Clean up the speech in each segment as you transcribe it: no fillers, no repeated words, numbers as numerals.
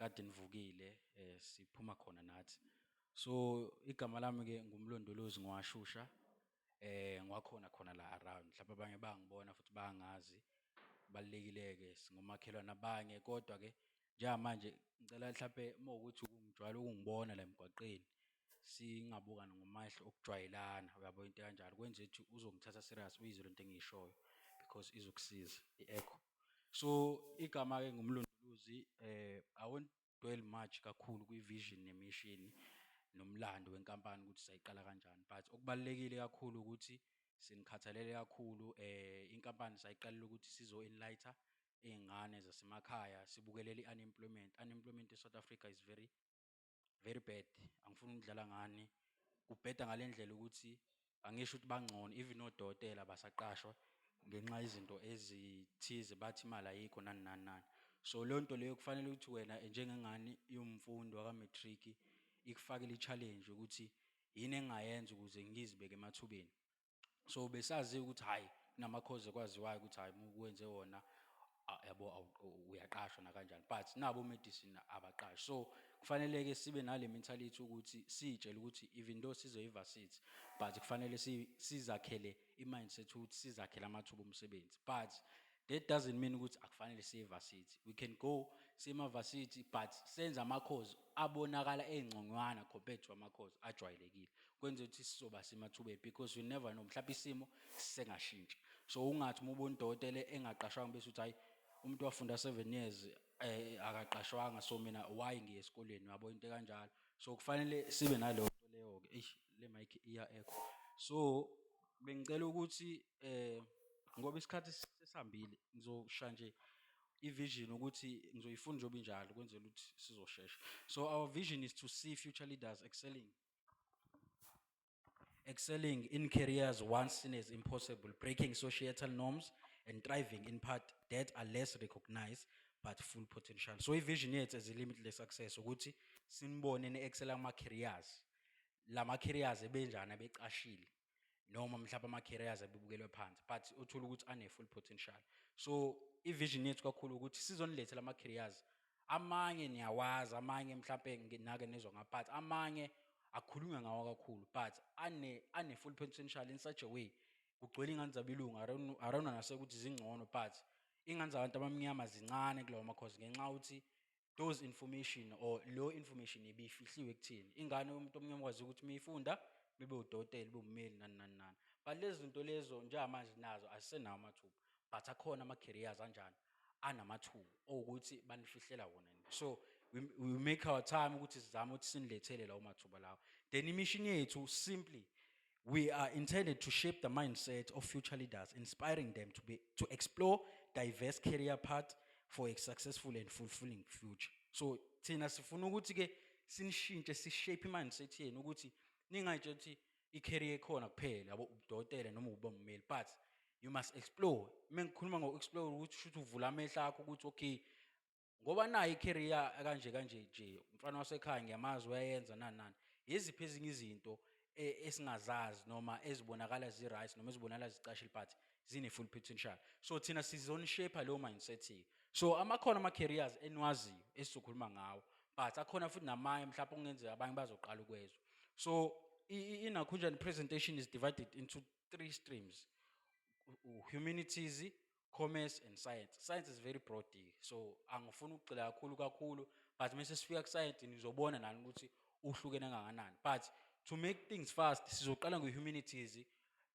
Kade nivukile, siphuma khona nathi. So igama lami ke nguMlondolozi Ngwashusha, ngiwakhona khona la around. Mhlawumbe abanye bayangibona futhi bayangazi. Kubalulekile ke singomakhelwane abanye, kodwa ke njengamanje ngicela mhlampe uma kuwukuthi ujwayele ukungibona la emgwaqeni, singabukani ngomehlo okujwayelana, uyabo into ekanjalo. Kwenze ukuthi uzongithatha serious, uyizwe lento engiyishoyo because izokusiza i-echo. So igama-ke nguMlondolozi. I won't dwell much kakhulu kwi-vision ne-mission nomlando wenkampani ukuthi sayiqala kanjani, but okubalulekile kakhulu ukuthi sinikhathalele kakhulu. Inkampani sayiqalela ukuthi sizo-enlighten iy'ngane zasemakhaya, sibukelele i-unemployment. Unemployment e-South Africa is very very bad. Angifuni ukudlala ngani, kubheda ngale ndlela ukuthi angisho ukuthi bangcono, even odokotela basaqashwa ngenxa yezinto ezithize, bathi imali ayikho, nani nani nani. So leyo nto leyo kufanele ukuthi wena njengengane yomfundi waka-matric ikufakele i-challenge ukuthi yini engingayenza ukuze ngizibeke emathubeni. So besazi ukuthi hhayi, kunama-course ekwaziwayo ukuthi hhayi, uma ukwenze wona, yabo, uyaqashwa nakanjani, but nabo o-medicine abaqashi. So kufanele-ke sibe nale mentality ukuthi siy'tshele ukuthi even though size e-varsity, but kufanele sizakhele i-mindset ukuthi sizakhele amathuba omsebenzi. But that doesn't mean ukuthi akufanele siye e-varsity. We can go siye ema-varsity, but senze ama-course abonakala engconywana compared to ama-course ajwayelekile, kwenze ukuthi sizoba semathubeni, because you never know, mhlawumbe isimo sengashintsha. So ungathi uma ubona udokotela engaqashwanga bese uthi, "Hayi, umuntu wafunda 7 years akaqashwanga, so mina why ngiye esikoleni?" Uyabo into ekanjalo. So kufanele sibe naleyo nto leyo-ke. Eish, le mic iya-echo. So bengicela ukuthi ngoba isikhathi sesihambile, ngizoshaya nje i-vision ukuthi ngizoyifunda njengoba injalo, kwenzela ukuthi sizoshesha. So our vision is to see future leaders excelling in careers once seen as impossible, breaking societal norms and thriving in paths that are less recognized but full potential. So i-vision yethu as a Limitless Success ukuthi sinibone ne-excel ama-careers, lama careers ebenjani abecashile noma mhlawumbe ama-careers abebukelwe phansi, but uthola ukuthi ane-full potential. So i-vision yethu kakhulu ukuthi sizonilethela ama-careers, amanye niyawazi, amanye mhlampe nake nizwa nga, but amanye akukhulunywa ngawo kakhulu, but ane full potential in such a way. Kugcwele iy'ngane zabelungu, I don't wanna say ukuthi zingcono, but iy'ngane zabantu abamnyama zincane kulawo ma-course ngenxa yokuthi those information or lo information ibifihliwe kuthini. Ingane yomuntu omnyama kwazi ukuthi uma ifunda bebe udokotela, ube ummeli, nani nani nani, but lezi zinto lezo njengamanje nazo azisenawo amathuba, but akhona ama-careers anjani anamathuba owukuthi banifihlela wona. So we make our time ukuthi sizame ukuthi sinilethele lawo mathuba lawo. Then i-mission yethu simply, we are intended to shape the mindset of future leaders, inspiring them to explore diverse career paths for a successful and fulfilling future. So thina sifuna ukuthi ke sinishintshe, si-shape i-mindset yenu ukuthi ningayitshela ukuthi i-career ekhona kuphela, yabo, ubudokotela noma ukuba ummeli, but you must explore. Uma ngikhuluma ngo-explore, ukuthi shuthi uvula amehlo akho ukuthi okay, ngoba nayo i-career kanje kanje nje, umfana wasekhaya ngiyamazi uyayenza, nani nani, yiziphi ezinye izinto esingazazi noma ezibonakala zi-right noma ezibonakala zicashile but zine-full potential. So thina sizoni-shape leyo mindset. So amakhona ama-careers eniwaziyo esizokhuluma ngawo, but akhona futhi namanye mhlawumbe okungenzeka abanye bazoqala ukwezwa. So inakhunjani presentation is divided into three streams: humanities, commerce and science. Science is very broad, so angifuni ukugxila kakhulu kakhulu, but mase sifika ku-science nizobona nani ukuthi uhlukene kangakanani. But to make things fast, sizoqala nge-humanities.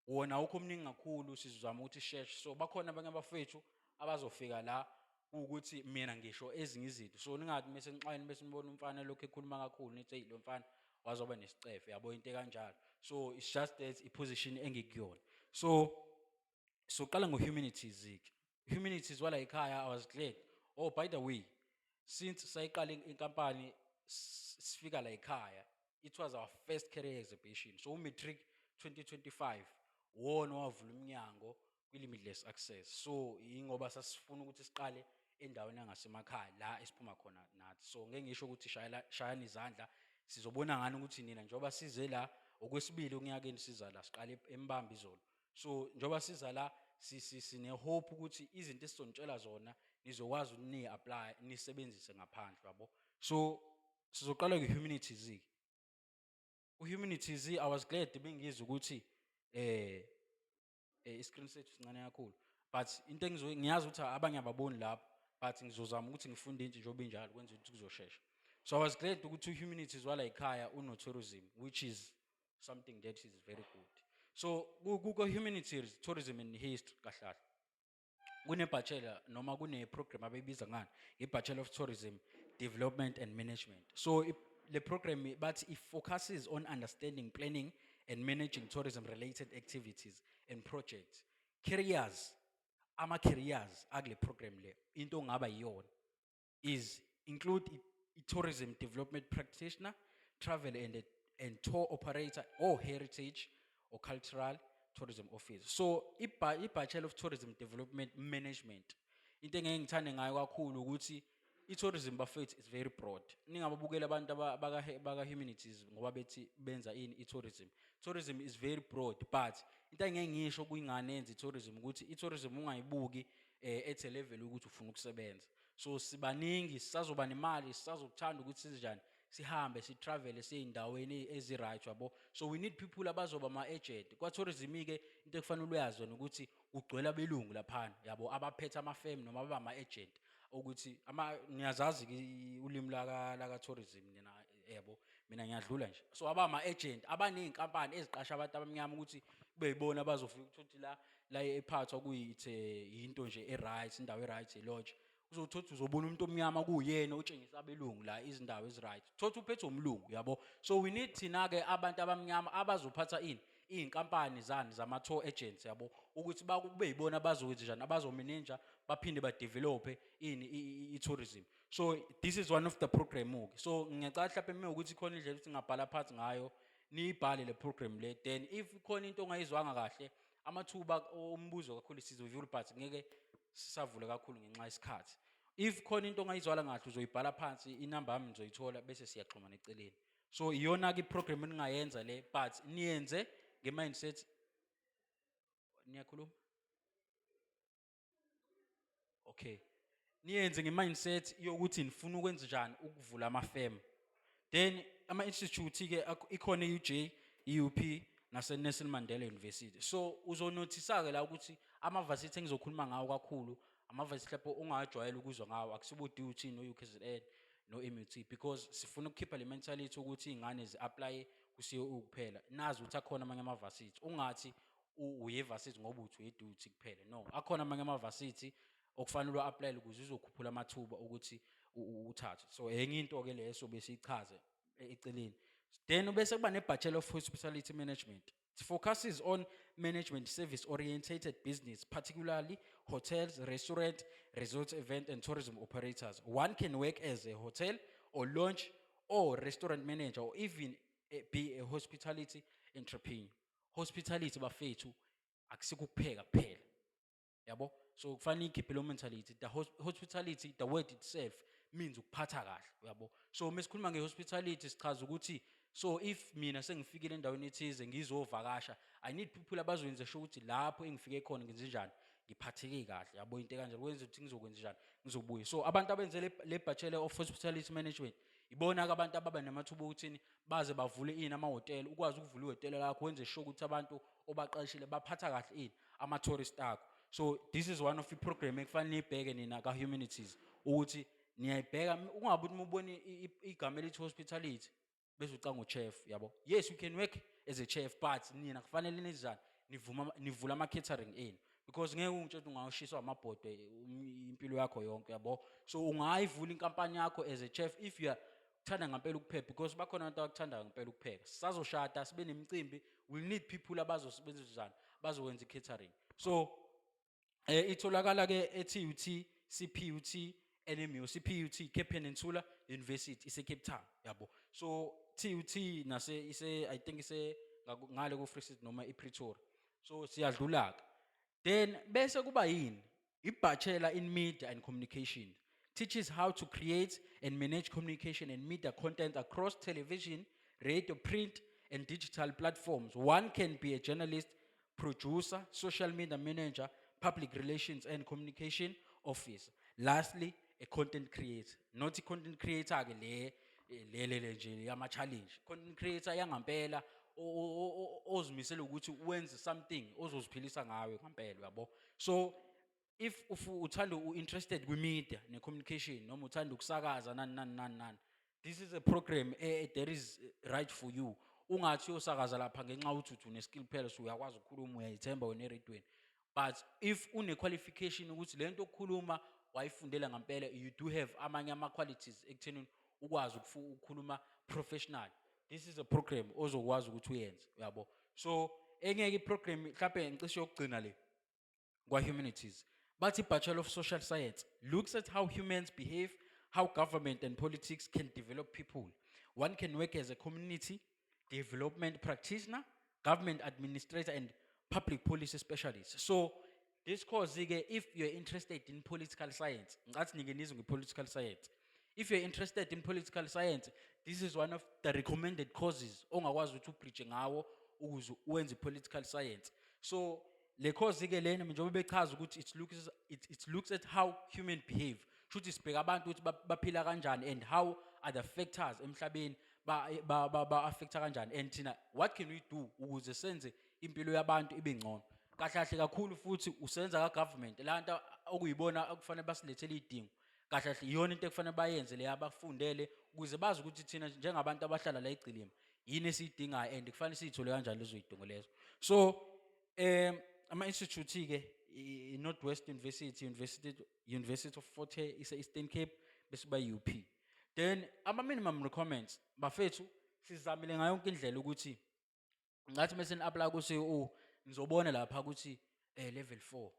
Wona awukho omningi kakhulu, sizozama ukuthi sisheshe. So bakhona abanye abafethu abazofika la ukuthi mina ngisho ezinye izinto, so ningathi mase nixwayeni bese nibona umfana lokhu ekhuluma kakhulu nithi, "Hey, lo mfana wazoba nesicefe," yabo, into ekanjalo. So it's just that i-position engikuyona. So soqala ngo-humanities ke. Humanities wala ekhaya, I was glad. Oh, by the way, since sayiqala inkampani, sifika la ekhaya, it was our first career exhibition. So u-matric 2025 wona wavula umnyango kwi-Limitless Access. So ingoba sasifuna ukuthi siqale endaweni yangasemakhaya la esiphuma khona nathi. So ngeke ngisho ukuthi shayela, shayani izandla, sizobona ngani ukuthi nina njengoba size la okwesibili onyakeni, siza la, siqale embambi izolo. So njengoba siza la, sine hope ukuthi izinto esizonitshela zona Nizokwazi ukuthi niyi-apply, nisebenzise ngaphandle, yabo. So sizoqala nge-humanities-ke. Ku-humanities, I was glad bengizwa ukuthi i-screen sethu sincane kakhulu, but into ngiyazi ukuthi abanye ababoni lapho, but ngizozama ukuthi ngifunde into njengoba injalo, kwenza ukuthi kuzoshesha. So I was glad ukuthi u-humanities wala ekhaya uno-tourism, which is something that is very good. So ku-humanities, tourism and history, kahle kahle kune-bachelor noma kune-program abayibiza ngani, i-Bachelor of Tourism Development and Management. So le program bathi it focuses on understanding, planning and managing tourism related activities and projects. Careers, ama-careers akule program le, into ongaba yiyona is include i-tourism development practitioner, travel and tour operator, or heritage or cultural tourism office. So i-Bachelor of Tourism Development Management, into engeke ngithande ngayo kakhulu ukuthi i-tourism, bafethu, is very broad. Ningababukeli abantu baka humanities ngoba bethi benza ini i-tourism. Tourism is very broad, but into engeke ngisho kuyingane yenza i-tourism ukuthi i-tourism ungayibuki at a level ukuthi ufuna ukusebenza. So sibaningi sisazoba nemali, sisazokuthanda ukuthi sinjani, sihambe, si-travel, siye ey'ndaweni ezi-right, yabo. So we need people abazoba ama-agent kwa-tourism-ke. Into ekufanele uyazi wena ukuthi kugcwele abelungu laphana, yabo, abaphethe amafemu noma ababa ama-agent ukuthi ama niyazazi-ke ulimi laka tourism nina, yabo. Mina ngiyadlula nje. So abama-agent abaney'nkampani eziqasha abantu abamnyama ukuthi kube yibona abazofika ukuthi la la ephathwa kuyi-it's into nje e-right, indawo e-right, i-lodge. Uzothola ukuthi uzobona umuntu omnyama kuyena otshengisa abelungu la izindawo ezi-right, thothi uphethe umlungu, yabo. So we need thina-ke abantu abamnyama abazophatha ini, iy'nkampani zani, zama-tour agents, yabo, ukuthi kube yibona abazokwenza njani, abazomeneja baphinde badevelophe ini, i-tourism. So this is one of the program-ke. So ngiyacala mhlawumbe uma ukuthi khona indlela ukuthi ngingabhala phansi ngayo, niyibhale le program le. Then if khona into ongayizwanga kahle, amathuba ombuzo kakhulu sizovula, but ngeke sisavule kakhulu ngenxa yesikhathi. If khona into ongayizwala kahle, uzoyibhala phansi, inamba yami nizoyithola, bese siyaxhumana eceleni. So iyona-ke i-program eningayenza le, but niyenze nge-mindset. Niyakhuluma, okay, niyenze nge-mindset yokuthi nifuna ukwenza njani, ukuvula amafem. Then ama-institute-ke ikhona i-UJ, i-UP nase-Nelson Mandela University. So uzonothisa-ke la ukuthi ama-varsity engizokhuluma ngawo kakhulu, ama-varsity lapho ongajwayele ukuzwa ngawo, akusibo DUT no-UKZN no-MUT, because sifuna ukukhipha le mentality ukuthi iy'ngane zi-aplaye ku-COE kuphela. Nazi ukuthi akhona amanye ama-varsity. Ungathi uye-varsity ngoba uthi uye-DUT kuphela. No, akhona amanye ama-varsity okufanele u-aplayele ukuze uzokhuphula amathuba ukuthi uthathwe. So enye into-ke leyo sobe siyichaze eceleni. Then bese kuba ne-Bachelor of Hospitality Management. It focuses on management service orientated business, particularly hotels, restaurant, resort, event and tourism operators. One can work as a hotel or lounge or restaurant manager or even be a hospitality entrepreneur. Hospitality, bafethu, akusikho ukupheka kuphela, yabo. So kufanele ikhiphe lo mentality. The hospitality, the word itself means ukuphatha kahle, uyabo. So mesikhuluma nge-hospitality sichaza ukuthi, so if mina sengifikile endaweni ethize ngizovakasha, I need people abazoyenza sure ukuthi lapho engifike khona ngenze njani, ngiphatheke kahle, yabo, into kanjalo kwenza ukuthi ngizokwenza njani, ngizobuya. So abantu abenze le Bachelor of Hospitality Management ibona-ke abantu ababa namathuba okuthini baze bavule ini, amahhotela. Ukwazi ukuvula ihhotela lakho, wenze sure ukuthi abantu obaqashile baphatha kahle ini, ama-tourist akho. So this is one of i-program ekufanele niyibheke nina ka-humanities, ukuthi niyayibheka. Ungabi ukuthi uma ubona igama elithi hospitality bese ucanga u-chef, yabo. Yes, you can work as a chef, but nina kufanele nizani, nivuma nivula ama-catering enu, because ngeke ungitshele ukuthi ungawushiswa amabhodwe impilo yakho yonke, yabo. So ungayivula inkampani yakho as a chef if you are thanda ngempela ukupheka, because bakhona abantu abakuthanda ngempela ukupheka. Sisazoshada, sibe nemicimbi, we'll need people abazosebenzisana, bazokwenza i-catering. So itholakala ke e-TUT, CPUT, NMU. CPUT, Cape Peninsula University, ise Cape Town, yabo. So TUT nase ise, I think ise ngale ku Free State noma iPretoria. So siyadlula ke. Then bese kuba yini? I-Bachelor in Media and Communication teaches how to create and manage communication and media content across television, radio, print and digital platforms. One can be a journalist, producer, social media manager, public relations and communication officer. Lastly, a content creator. Not i-content creator ke le nje yama challenge. Content creator yangampela ozimisele ukuthi wenze something ozoziphilisa ngawe ngampela, uyabo. So if uthanda, u-interested kwi-media ne-communication, noma uthanda ukusakaza, nani nani nani nani, this is a program that is right for you. Ungathi uyosakaza lapha ngenxa yokuthi uthi une-skill kuphela, so uyakwazi ukukhuluma, uyayithemba wena eredweni, but if une-qualification ukuthi le nto yokukhuluma wayifundela ngampela, you do have amanye ama-qualities ekuthenini ukwazi ukukhuluma professional, this is a program ozokwazi ukuthi uyenze, uyabo. So enye-ke i-program, mhlawumbe ngicishe yokugcina le kwa-humanities, bathi Bachelor of Social Science looks at how humans behave, how government and politics can develop people. One can work as a community development practitioner, government administrator and public policy specialist. So this course ke, if you're interested in political science, ngathi nike nizwe nge-political science, if you're interested in political science, this is one of the recommended courses ongakwazi ukuthi u-bridge ngawo ukuze uwenze political science. So le course ke lena, njengoba bechaza ukuthi it looks at how human behave, shuthi sibheka abantu ukuthi baphila kanjani and how are the factors emhlabeni ba affecta kanjani, and thina what can we do ukuze senze impilo yabantu ibe ngcono kahle kahle kakhulu. Futhi usenza ka government la nto okuyibona okufanele basilethele idingo kahle kahle, iyona into ekufanele bayenze le abafundele ukuze bazi ukuthi thina njengabantu abahlala la eGcilima yini esiyidingayo and kufanele siyithole kanjani lezo yidingo lezo. So ama-institute ke, i-Northwest University, University of Fort Hare ise Eastern Cape, bese ba UP. Then ama minimum requirements, bafethu, sizamile ngayo yonke indlela ukuthi ngathi mase ni-apply ku-CAO, nizobona lapha ukuthi level 4,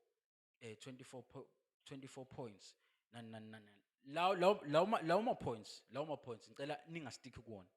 24 points, nani nani nani nani. Lawo ma points ngicela ninga-stick kuwona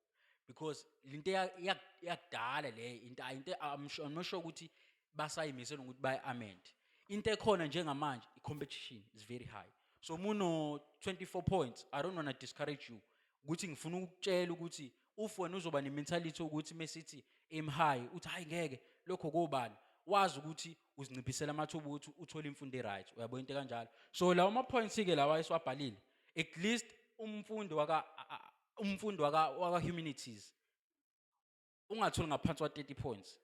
because lento yakudala le into. I'm not sure ukuthi basayimisela ukuthi bayi amend. Into ekhona njengamanje, i-competition is very high. So muno 24 points, I don't want to discourage you, ukuthi ngifuna ukukutshela ukuthi if wena uzoba ne-mentality ukuthi mesithi aim high, uthi hayi ngeke lokho kobani, wazi ukuthi uzinciphisela amathuba ukuthi uthole imfundo e-right, uyabona, into kanjalo. So lawo ma-points ke lawa esiwabhalile, at least umfundi waka humanities ungatholi ngaphansi kwa 30 points.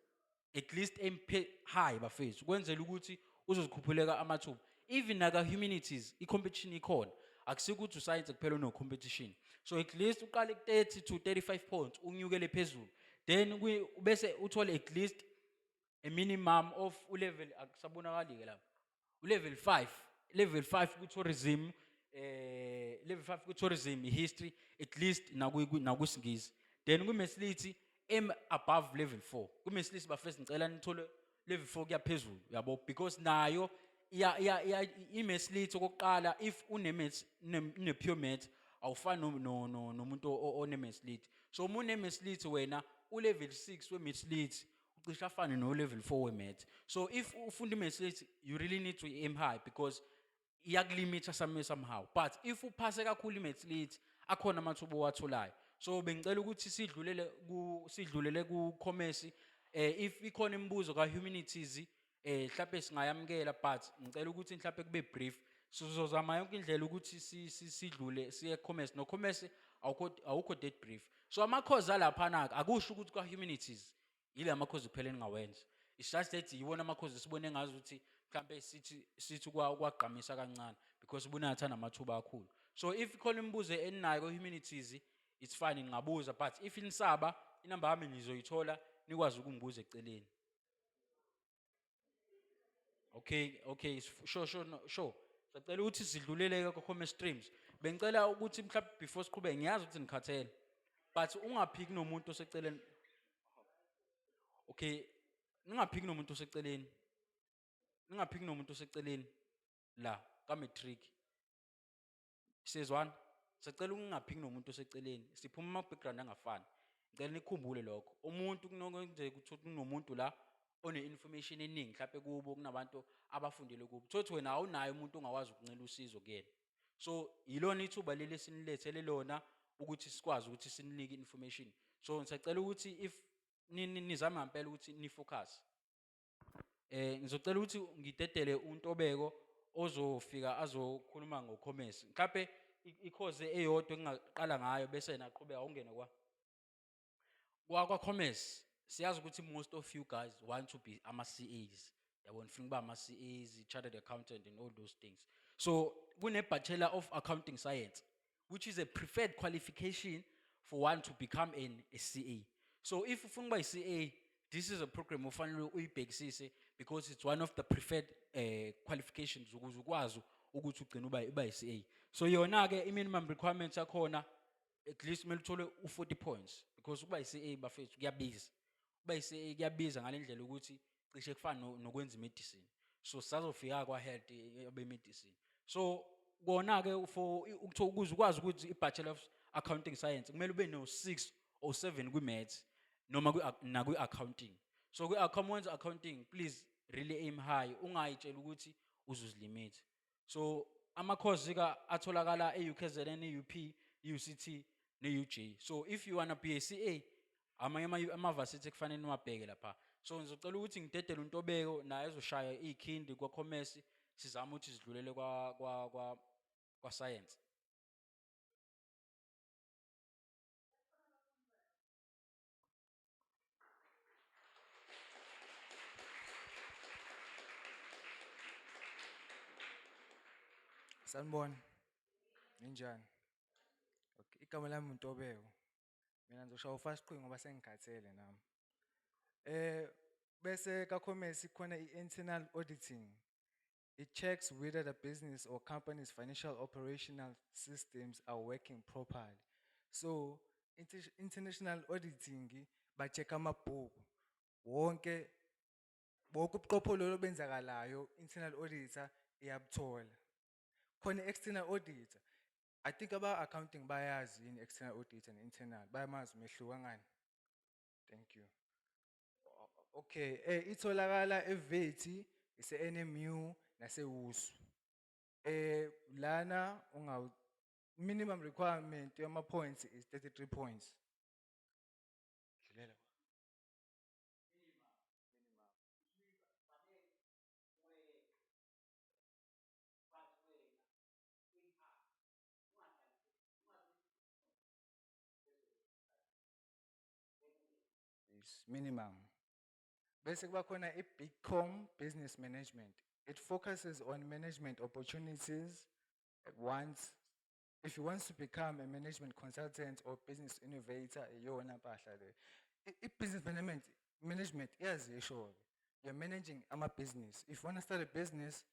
At least aim high, bafethu, kwenzela ukuthi uzozikhuphuleka amathuba. Even naka humanities i-competition ikhona, akusiko ukuthi uscience kuphela ono competition. So at least uqale ku 30 to 35 points, unyukele phezulu, then bese uthole at least a minimum of u-level, akusabonakali ke lapha, u-level 5, level 5 ku-tourism, level 5 ku-tourism, history at least, nakwisiNgisi. Then kwi-maths lit, aim above level 4 kwi-maths lit. Bafethu, ngicela nithole level 4 kuya phezulu, yabo, because nayo iya i-maths lit okokuqala, if une-maths, une-pure maths, awufani nomuntu one-maths lit. So uma une-maths lit wena, u-level 6 we-maths lit ucishe afane no-level 4 we-maths. So if ufunda i-maths lit, you really need to aim high because iyakulimitha somehow, but if uphase kakhulu i-maths lit, akhona amathuba owatholayo. So bengicela ukuthi sidlulele ku commerce. If ikhona imibuzo ka humanities, mhlawumbe singayamukela, but ngicela ukuthi mhlawumbe kube brief. Sizozama yonke indlela ukuthi sidlule siye commerce. No commerce awukho that brief. So ama course alaphana, akusho ukuthi kwa humanities yile ama-course kuphela eningawenza. It's just that yiwona ama-course esibone ngazi ukuthi mhlambe sithi kwagqamisa kancane because sibona ngathi anamathuba kakhulu. So if khona imibuzo eninayo ku-humanities, it's fine, ningabuza, but if nisaba, inamba yami nizoyithola, nikwazi ukungibuza eceleni. Okay, sure, no, sure. Sacela ukuthi sidlulele ke ku-commerce streams. Bengicela ukuthi mhlawumbe before siqhubeke, ngiyazi ukuthi nikhathele, but ungaphiki nomuntu oseceleni. Okay, ningaphiki nomuntu oseceleni, ningaphiki nomuntu oseceleni la ka-matric. Siyezwana? Sicela ukungaphiki nomuntu oseceleni, siphuma ama-background angafani. Ngicela nikhumbule lokho. Umuntu kunokwenzeka ukuthi kunomuntu la one-information eningi mhlawumbe kubo, kunabantu abafundile kubo, thothi wena awunayo umuntu ongakwazi ukuncela usizo kuyena. So yilona ithuba leli esinilethele lona ukuthi sikwazi ukuthi sininike information. So ngisacela ukuthi if nizame ngempela ukuthi ni-focus. Ngizocela ukuthi ngidedele uNtobeko. Ozofika azokhuluma ngo-commerce. Mhlampe i-course eyodwa engingaqala ngayo bese yena aqhubeka ungene kwa commerce. Siyazi ukuthi most of you guys want to be ama-CAs, yabona, ufuna ukuba ama-CAs, chartered accountant and all those things. So kune Bachelor of Accounting Science, which is a preferred qualification for one to become a CA. So if ufuna ukuba i-CA, this is a program ofanele uyibhekisise because it's one of the preferred qualifications ukuze ukwazi ukuthi ugcine uba i-CA. So yona ke i-minimum requirements yakhona, at least kumele uthole u-40 points, because ukuba i-CA, bafethu, kuyabiza. Ukuba i-CA kuyabiza ngale ndlela ukuthi cishe kufana nokwenza i-medicine. So sisazofika kwa-health, abe-medicine. So kona-ke for ukuze ukwazi ukuthi i-Bachelor of Accounting Science, kumele ube no-6 or 7 kwi-maths noma nakwi-accounting. So kwi-accounting, accounting, please really aim high, ungayitsheli ukuthi uzuzilimit. So ama-course ka atholakala e-UKZN, e-UP, UCT ne-UJ. So if you wanna be a CA, amanye ama-varsity kufanele niwabheke lapha. So ngizocela ukuthi ngidedele uNtobeko naye ezoshaya ikhindi kwa-commerce, sizame ukuthi sidlulele kwa science. Sanibona. Ninjani? Okay, igama lami uNtobeko. Mina ngizoshaya ufast qhi ngoba sengikhathele nami. Bese ka commerce khona i-internal auditing. It checks whether the business or company's financial operational systems are working properly. So international auditing ba check amabhuku wonke, bonke ubuqophololo obenzakalayo, internal auditor iyabuthola. Khona external auditor. I think aba accounting bayazi yini external auditor ne internal, bayamazi umehluko ngani? Thank you. Okay, itholakala eVeti, ise NMU nase WUSU. Lana unga minimum requirement yama points is 33 points. Dlulela. Is minimum. Bese kuba khona i-BCom Business Management. It focuses on management opportunities. At once, if you want to become a management consultant or business innovator, iyona mpahla le. I-business management iyazisho. You're managing ama business. If you want to start a business,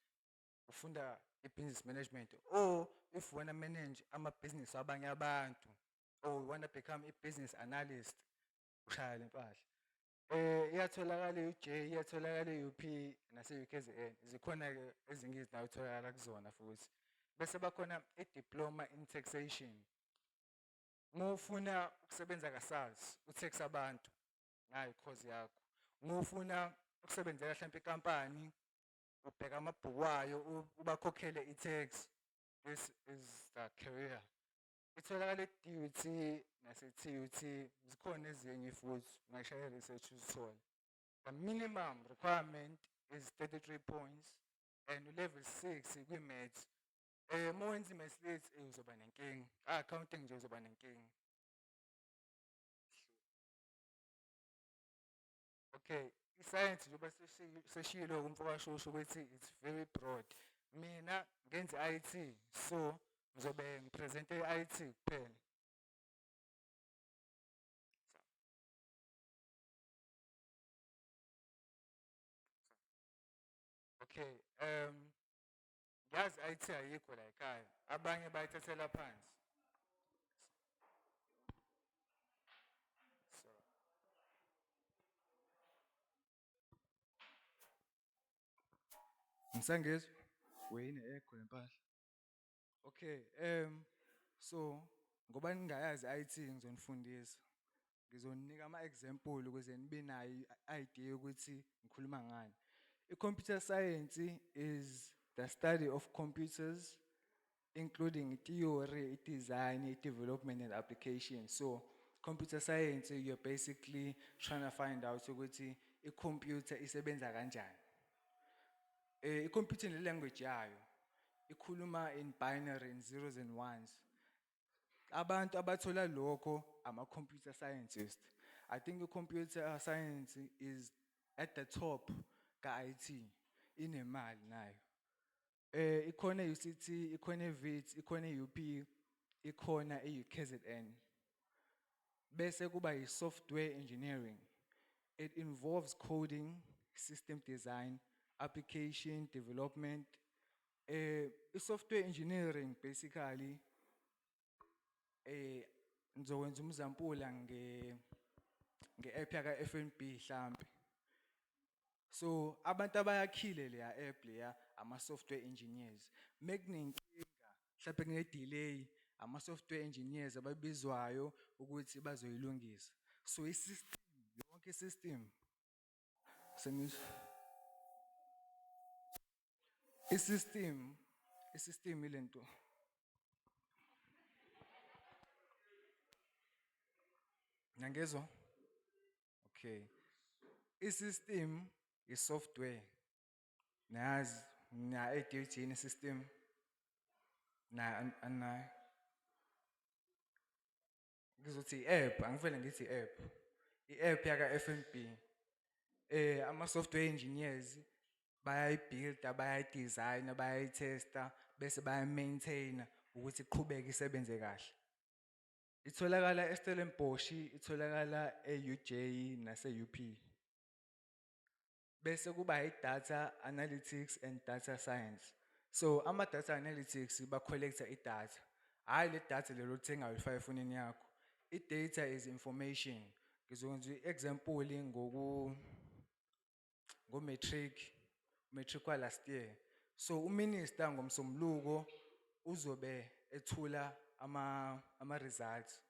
ufunda i-business management, or if you want to manage ama business abanye abantu, or you want to become a business analyst, ushaya le mpahla. Iyatholakala e-UJ, iyatholakala e-UP nase UKZN. Zikhona ke ezinye izindawo etholakala kuzona futhi. Bese bakhona i-diploma in taxation. Mawufuna ukusebenza ka-SARS, utax abantu, nayi course yakho. Mawufuna ukusebenzela mhlawumbe inkampani, ubheka amabhuku wayo, ubakhokhele i-tax. This is the career. Itholakala e-DUT nase TUT, zikhona ezinye futhi, ungayishaya research uzithole. The minimum requirement is 33 points and level 6 kwi-maths. Uma wenza i-maths lit, uzoba nenkinga. Accounting nje uzoba nenkinga. Okay, i-science njengoba seshilo umfowashosho ukuthi it's very broad. Mina ngenza i-IT, so ngizobe ngipresente i-IT kuphela. Okay, ngiyazi i-IT ayikho la ekhaya, abanye bayithathela phansi. So Ngisangizwa? Wena ekho lempahla. Okay, so ngoba ningayazi i-IT ngizonifundisa. Ngizoninika ama example ukuze nibe nayo i-idea ukuthi ngikhuluma ngani. I-computer science is the study of computers, including theory, design, development and application. So computer science, you're basically trying to find out ukuthi i-computer isebenza kanjani. I-computer ne language yayo. Ikhuluma in binary, in zeros and ones. Abantu abathola lokho ama computer scientist. I think i-computer science is at the top ka-IT, inemali nayo. Ikhona e-UCT, ikhona e-Wits, ikhona e-UP, ikhona e-UKZN. Bese kuba i-software engineering. It involves coding, system design, application development. I-software engineering basically, ngizokwenza umzampula nge-app yaka FNB mhlambe. So abantu abayakhile leya app leya ama software engineers. Mekunenkinga mhlambe kune delay, ama software engineers ababizwayo ukuthi bazoyilungisa. So i-system yonke, i-system sengizwa, i-system ilento nangezwa. Okay, i-system i-software, nayazi na edithini system na anayo. Ngizothi i-app, angivele ngithi i-app, i-app yaka FNB, ama software engineers bayayibuilda, bayayidesigna, bayayitesta, bese baya-maintaina ukuthi iqhubeke isebenze kahle. Itholakala eStellenbosch, itholakala e-UJ nase-UP. Bese kuba i-data analytics and data science. So ama-data analytics ba-collecta i-data, hhayi le data lelo olithengayo ulifake efonini yakho. I-data is information. Ngizokwenza i-example ngo-matric, matric wa last year. So uminister ngomsombuluko uzobe ethula ama results.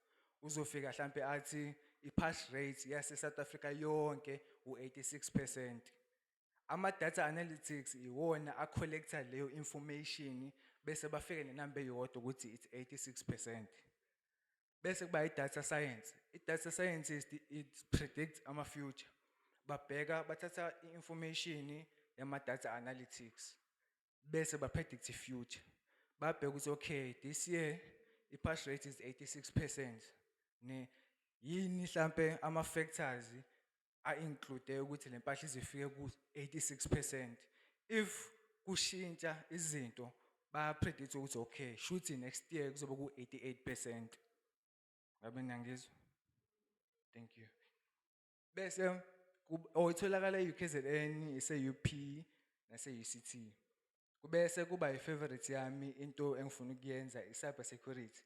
Uzofika mhlambe athi i-pass rate yase South Africa yonke u-86%. Ama data analytics iwona a-collecta leyo information bese bafike nenamba eyodwa ukuthi it's 86%. Bese kuba i-data science. I-data scientist, it predicts ama-future. Babheka, bathatha i-information yama-data analytics bese ba-predict i-future. Babheka ukuthi okay, this year i-pass rate is 86%, ne yini mhlambe ama-factors a-include ukuthi le mpahla izifike ku-86%. If kushintsha izinto, baya-predict ukuthi okay, shuthi next year kuzobe ku-88%. Ngabe niyangizwa? Thank you. Bese oh, itholakala e-UKZN, ise-UP nase-UCT. Kubese kuba i-favorite yami, into engifuna ukuyenza, i-cyber security.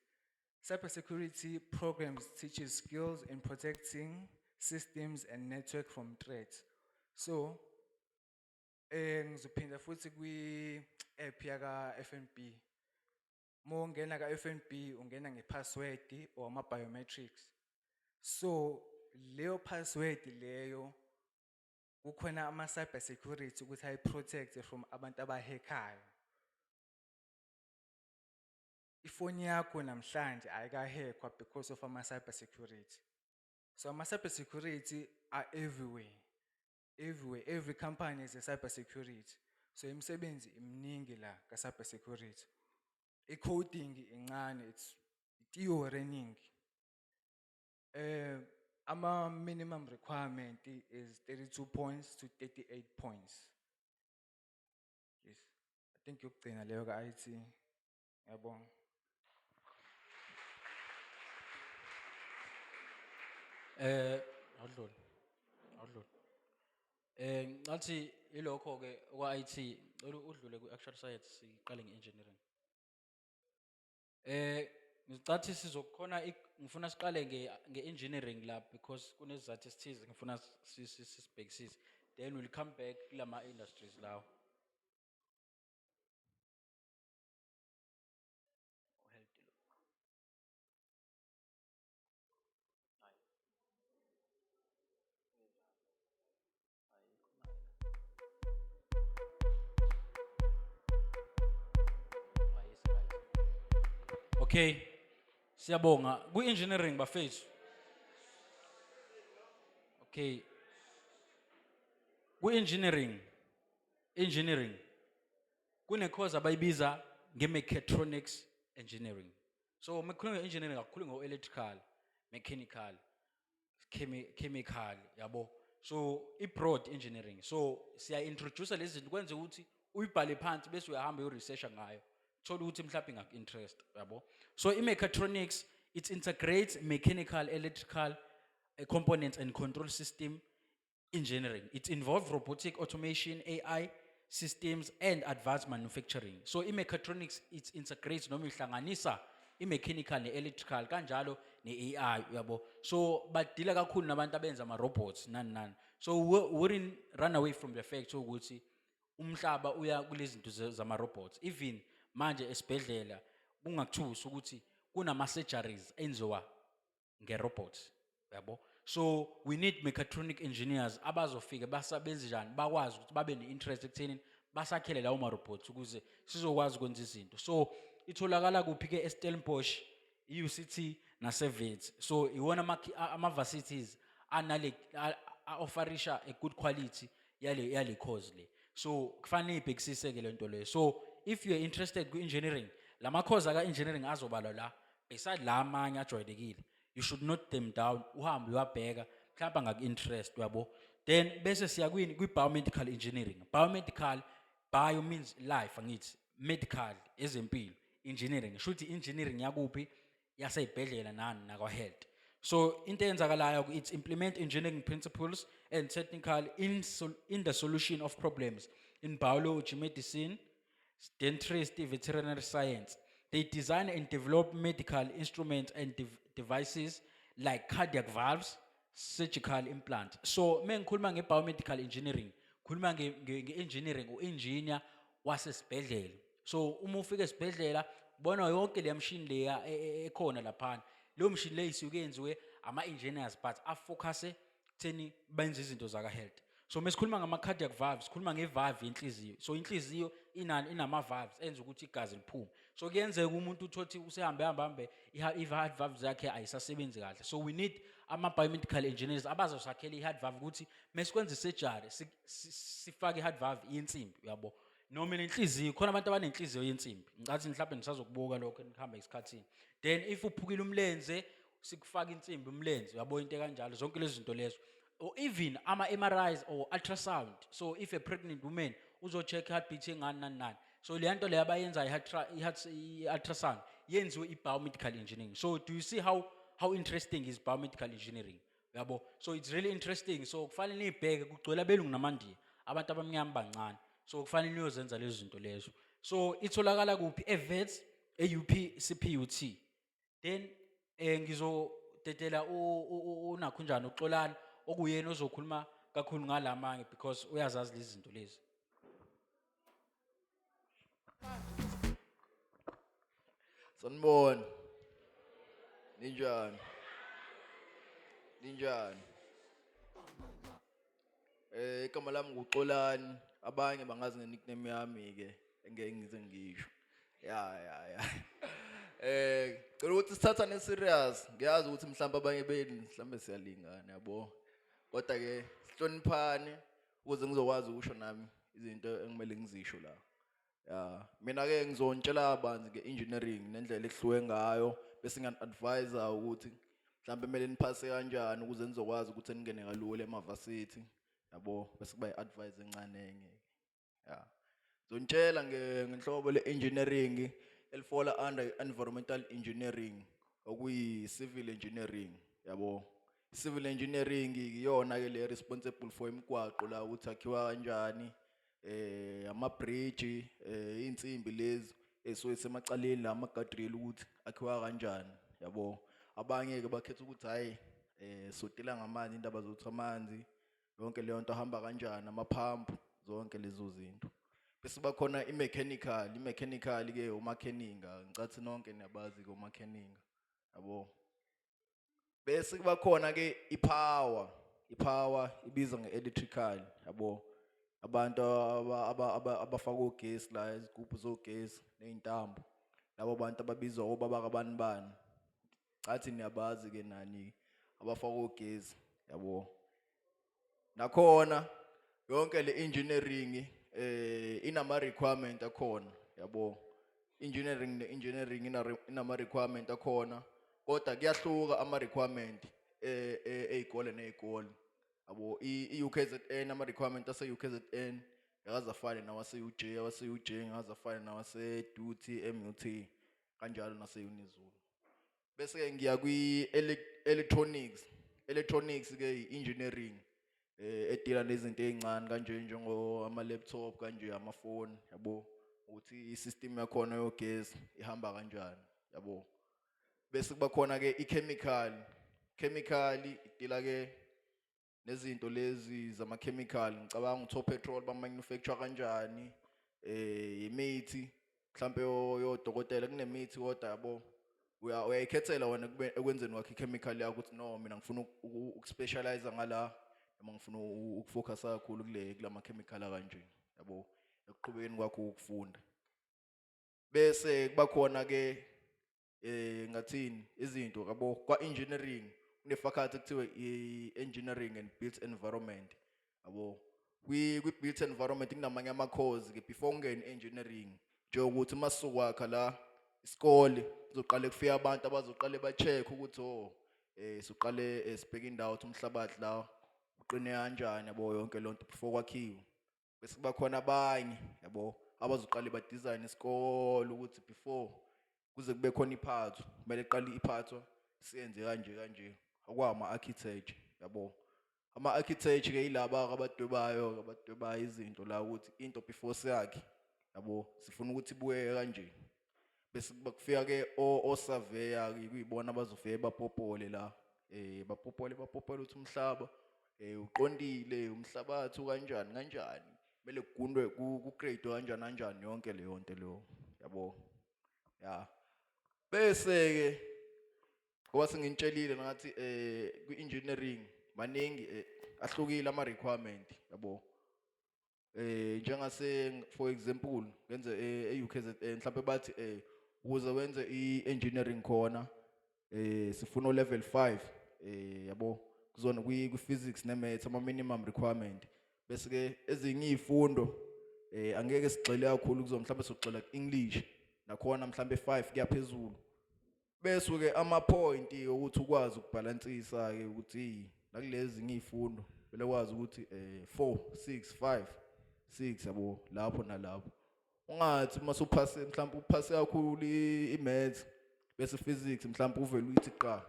Cyber security programs teaches skills in protecting systems and network from threats. So ngizophinda futhi kwi app yaka FNB. Mawungena ka FNB ungena ngepassword or ama biometrics. So leyo password leyo kukhona ama cyber security ukuthi ayi protect from abantu abahackayo. Ifoni yakho namhlanje ayikahackwa because of ama cyber security. So ama cyber security are everywhere. Everywhere, every company is a cyber security. So imisebenzi iminingi la ka cyber security. I-coding incane, it's theory eningi. Ama minimum requirement is 32 points to 38 points. Yes. I think yokugcina leyo ka IT. Ngiyabonga. Awudlule. Awudlule. Ngathi ilokho ke kwa IT, ngicela udlule ku actual science, siqale nge-engineering. Ngicathi sizokhona, ngifuna siqale nge-engineering la because kunesizathu esithize ngifuna sisibhekisise. Then we'll come back kulama industries lawo. Health lo. Hayi. Hayi, is right. Okay. Siyabonga. Ku-engineering bafethu. Okay. Ku-engineering. Engineering. Kune course abayibiza nge-mechatronics engineering. So mekukhulunywa nge-engineering, akukhulunywa ngo-electrical, mechanical, chemical, yabo. So i-broad engineering. So siya-introduce lezi zinto kwenze ukuthi uyibhale phansi bese uyahamba uyo-researcha ngayo, thola ukuthi mhlawumbe ingaku-interest, yabo. So i-mechatronics, it integrates mechanical, electrical components and control system engineering. It involves robotic automation, AI systems and advanced manufacturing. So i-mechatronics, it integrates noma ihlanganisa i-mechanical ne-electrical kanjalo ne-AI, uyabo. So badila kakhulu nabantu abenza ama-robots nani nani. So we wouldn't run away from the fact ukuthi umhlaba uya kulezi zinto zama-robots. Even manje esibhedlela kungakuthusi ukuthi kunama-surgeries enziwa nge-robot, yabo. So we need mechatronic engineers abazofika basebenze njani, bakwazi ukuthi babe ne-interest ekutheni basakhele lawo ma-robots ukuze sizokwazi ukwenza izinto. So itholakala kuphi-ke? E-Stellenbosch, i-UCT nase-Wits. So iwona ama-varsities anale a-offerisha a good quality yale course le. So kufanele ibhekisise-ke le nto leyo. So if you're interested ku-engineering, lama course aka-engineering azobalwa la beside la amanye ajwayelekile, you should note them down, uhambe uyabheka mhlawumbe angaku-interest, uyabo. Then bese siya kwini? Kwi-biomedical engineering. Biomedical, bio means life, angithi? Medical, ezempilo, engineering, shuthi engineering yakuphi? Yasey'bhedlela nani nakwa-health. So into eyenzakalayo, it's implement engineering principles and technical in the solution of problems in biology, medicine, dentistry, veterinary science. They design and develop medical instruments and devices like cardiac valves, surgical implants. So mengikhuluma nge-biomedical engineering, khuluma nge-engineering, u-engineer wasesibhedlela. So uma ufika esibhedlela bona yonke le mshini leya ekhona laphana. Leyo mshini leyo isuke yenziwe ama-engineers but afocuse kutheni benze izinto zaka-health. So mesikhuluma ngama-cardiac valves, sikhuluma nge-valve yenhliziyo. So inhliziyo inani inama-valves enza ukuthi igazi liphume. So kuyenzeka umuntu uthothi usehambe hambe hambe, i-heart valves yakhe ayisasebenzi kahle. So we need ama-biomedical engineers abazosakhela i-heart valve ukuthi mesikwenza i-surgery sifake i-heart valve yensimbi, uyabo, noma nenhliziyo. Khona abantu abanenhliziyo yensimbi, ngicathi mhlawumbe nisazokubuka lokho nihamba esikhathini. Then if uphukile umlenze, sikufaka insimbi umlenze, uyabo, into ekanjalo, zonke lezi zinto lezo. Or even ama-MRIs or ultrasound. So if a pregnant woman uzo-check heartbeat yengane nani nani, so leya nto leyo abayenzayo, i-ultrasound yenziwe i-biomedical engineering. So do you see how interesting is biomedical engineering, yabo? So it's really interesting. So kufanele niyibheke, kugcwele abelungu namandiya, abantu abamnyama bancane. So kufanele niyozenza lezo zinto lezo. So itholakala kuphi? E-Wits, e-UP, CPUT. Then ngizodedela unakhunjani, uXolani, okuyena ozokhuluma kakhulu ngalamanye because uyazazi lezi zinto lezi. Sanibona. Ninjani? Ninjani? Igama lami nguXolani, abanye bangazi nge-nickname yami ke engeke ngize ngisho. Ya. Cela ukuthi sithathane serious. Ngiyazi ukuthi mhlawumbe abanye benu mhlawumbe siyalingana, yabo. Kodwa ke sihloniphane ukuze ngizokwazi ukusho nami izinto engimele ngizisho la. Ya, mina ke ngizontshela kabanzi nge-engineering nendlela ehluke ngayo bese ngani-advise ukuthi mhlawumbe kumele niphase kanjani ukuze nizokwazi ukuthi ningene kalula emavasithi, yabo, bese kuba i-advice encane enye. Ya. Ngizontshela ngenhlobo le-engineering elifola under environmental engineering, okuyi-civil engineering, yabo. Civil engineering iyona ke le responsible for imigwaqo la, ukuthi akhiwa kanjani, ama bridge, insimbi lezi esuke semacaleni la, ama guardrail ukuthi akhiwa kanjani, yabo. Abanye ke bakhetha ukuthi hayi, sotela ngamanzi, indaba zokuthi amanzi yonke leyo nto ahamba kanjani, ama pump, zonke lezo zinto. Bese bakhona i-mechanical. I-mechanical ke umakheninga, ngicathi nonke niyabazi ke umakheninga, yabo. Bese kuba khona ke i-power. I-power ibizwa nge-electrical, yabo, abantu abafaka ogesi la, izigubhu zogesi ney'ntambo, labo bantu ababizwa obaba kabani bani, cathi niyabazi ke nani abafaka ogesi, yabo. Nakhona yonke le engineering inama requirement akhona, yabo. Engineering ne-engineering inama-requirement akhona, kodwa kuyahluka ama-requirement ey'kole ney'kole, yabo. I-UKZN, ama-requirement ase-UKZN akaze afane nawase-UJ, awase-UJ ngaze afane nawase-DUT, MUT, kanjalo nase-UniZulu. Bese-ke ngiya kwi-electronics. Electronics-ke i-engineering edila nezinto ey'ncane kanje, njengo ama-laptop kanje, amafoni, yabo, ukuthi i-system yakhona yogesi ihamba kanjani, yabo. Bese kuba khona-ke i-chemical. Chemical idila-ke nezinto lezi zama-chemical, ngicabanga ukuthi o-petrol ba-manufacture kanjani, imithi mhlampe yodokotela, kunemithi kodwa, yabo, uyayikhethela wena ekwenzeni kwakho i-chemical yakho, ukuthi no, mina ngifuna ukuspecialize ngala, noma ngifuna ukufocus kakhulu kulama chemical akanje, yabo, ekuqhubekeni kwakho ukufunda. Bese kuba khona ke, ngathini, izinto, yabo, kwa engineering kune faculty ekuthiwa i-engineering and built environment, yabo. Kwi built environment kunamanye ama course ke before ungene engineering, njengokuthi masukwakha la isikole kuzoqale kufika abantu abazoqale ba-check ukuthi oh, soqale sibheke indawo ukuthi umhlabathi la uqine kanjani, yabo, yonke lonto before kwakhiwe. Bese kuba khona abanye, yabo, abazoqale ba design isikole ukuthi before kuze kube khona iphatho kumele iqale iphatho siyenze kanje kanje, okwama architecture, yabo. Ama architecture ke yilaba abadwebayo izinto la, ukuthi into before siyakhe, yabo, sifuna ukuthi ibukeke kanje. Bese kuba kufika ke o surveyor ke, kuyibona abazofike bapopole la, bapopole ukuthi umhlaba uqondile, umhlabathi ukanjani kanjani, kumele kugundwe, ku grade kanjani kanjani, yonke leyo nto leyo, yabo, ya. Bese ke ngoba sengintshelile ngathi kwi-engineering maningi, ahlukile ama requirement, yabo. Njengase, for example, ngenze e-UKZN, mhlawumbe bathi ukuze wenze i-engineering khona sifuna level 5, yabo, kuzona kwi physics ne maths, ama minimum requirement. Bese ke ezinye izifundo angeke sigxile kakhulu kuzo, mhlawumbe sogxila ku-English nakhona mhlawumbe 5 kuyaphezulu. Bese ke ama point ukuthi ukwazi ukubalansisa ke ukuthi nakulezi izifundo bele kwazi ukuthi 4 6 5 6, yabo, lapho nalapho. Ungathi uma usuphase, mhlawumbe uphase kakhulu i-maths, bese physics mhlawumbe uvele uyithi qa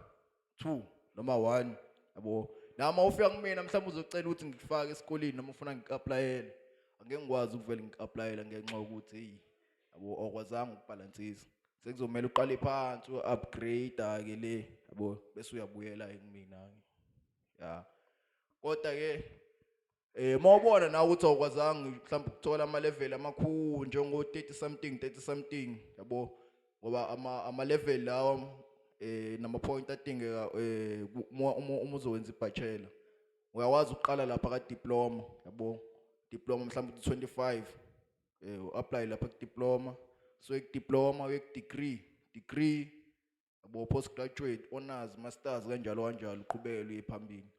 2 noma 1, yabo. Nama ufika kumina mhlawumbe uzocela ukuthi ngikufake esikoleni noma ufuna ngikuapplyele, angeke ngikwazi ukuvele ngikuapplyele ngenxa yokuthi hey, yabo, awukwazanga ukubalansisa. Sekuzomela uqale phansi u-upgrade ke le, yabo, bese uyabuyela kumina ke, ya. Kodwa ke mawubona nawe ukuthi awukwazanga mhlawumbe ukuthola ama level amakhulu njengo 30 something, 30 something, yabo, ngoba ama level lawo nama point adingeka uma uzowenza ibachelor, uyakwazi ukuqala lapha ka diploma, yabo. Diploma mhlawumbe 25, u-apply lapha ku diploma, so ku diploma uye ku degree, degree, yabo, postgraduate, honors, masters, kanjalo kanjalo, uqhubeke uye phambili,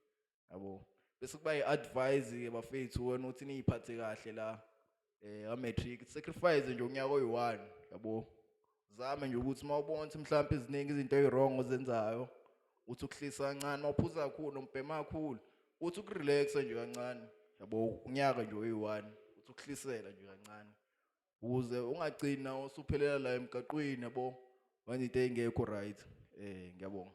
yabo. Bese kuba i-advice ke bafethu wena ukuthi niyiphathe kahle la a-matric, sacrifice nje unyaka oyi-1, yabo. Zame nje ukuthi mawubona ukuthi mhlawumbe iziningi izinto eziwrong ozenzayo, uthi ukuhlisa kancane, mawuphuza kakhulu nombhema kakhulu, uthi ukurelaxa nje kancane, yabo, unyaka nje oyi-1, uthi ukuhlisela nje kancane ukuze ungagcina usuphelela la emgaqweni, yabo, manje into engekho right. Ngiyabonga.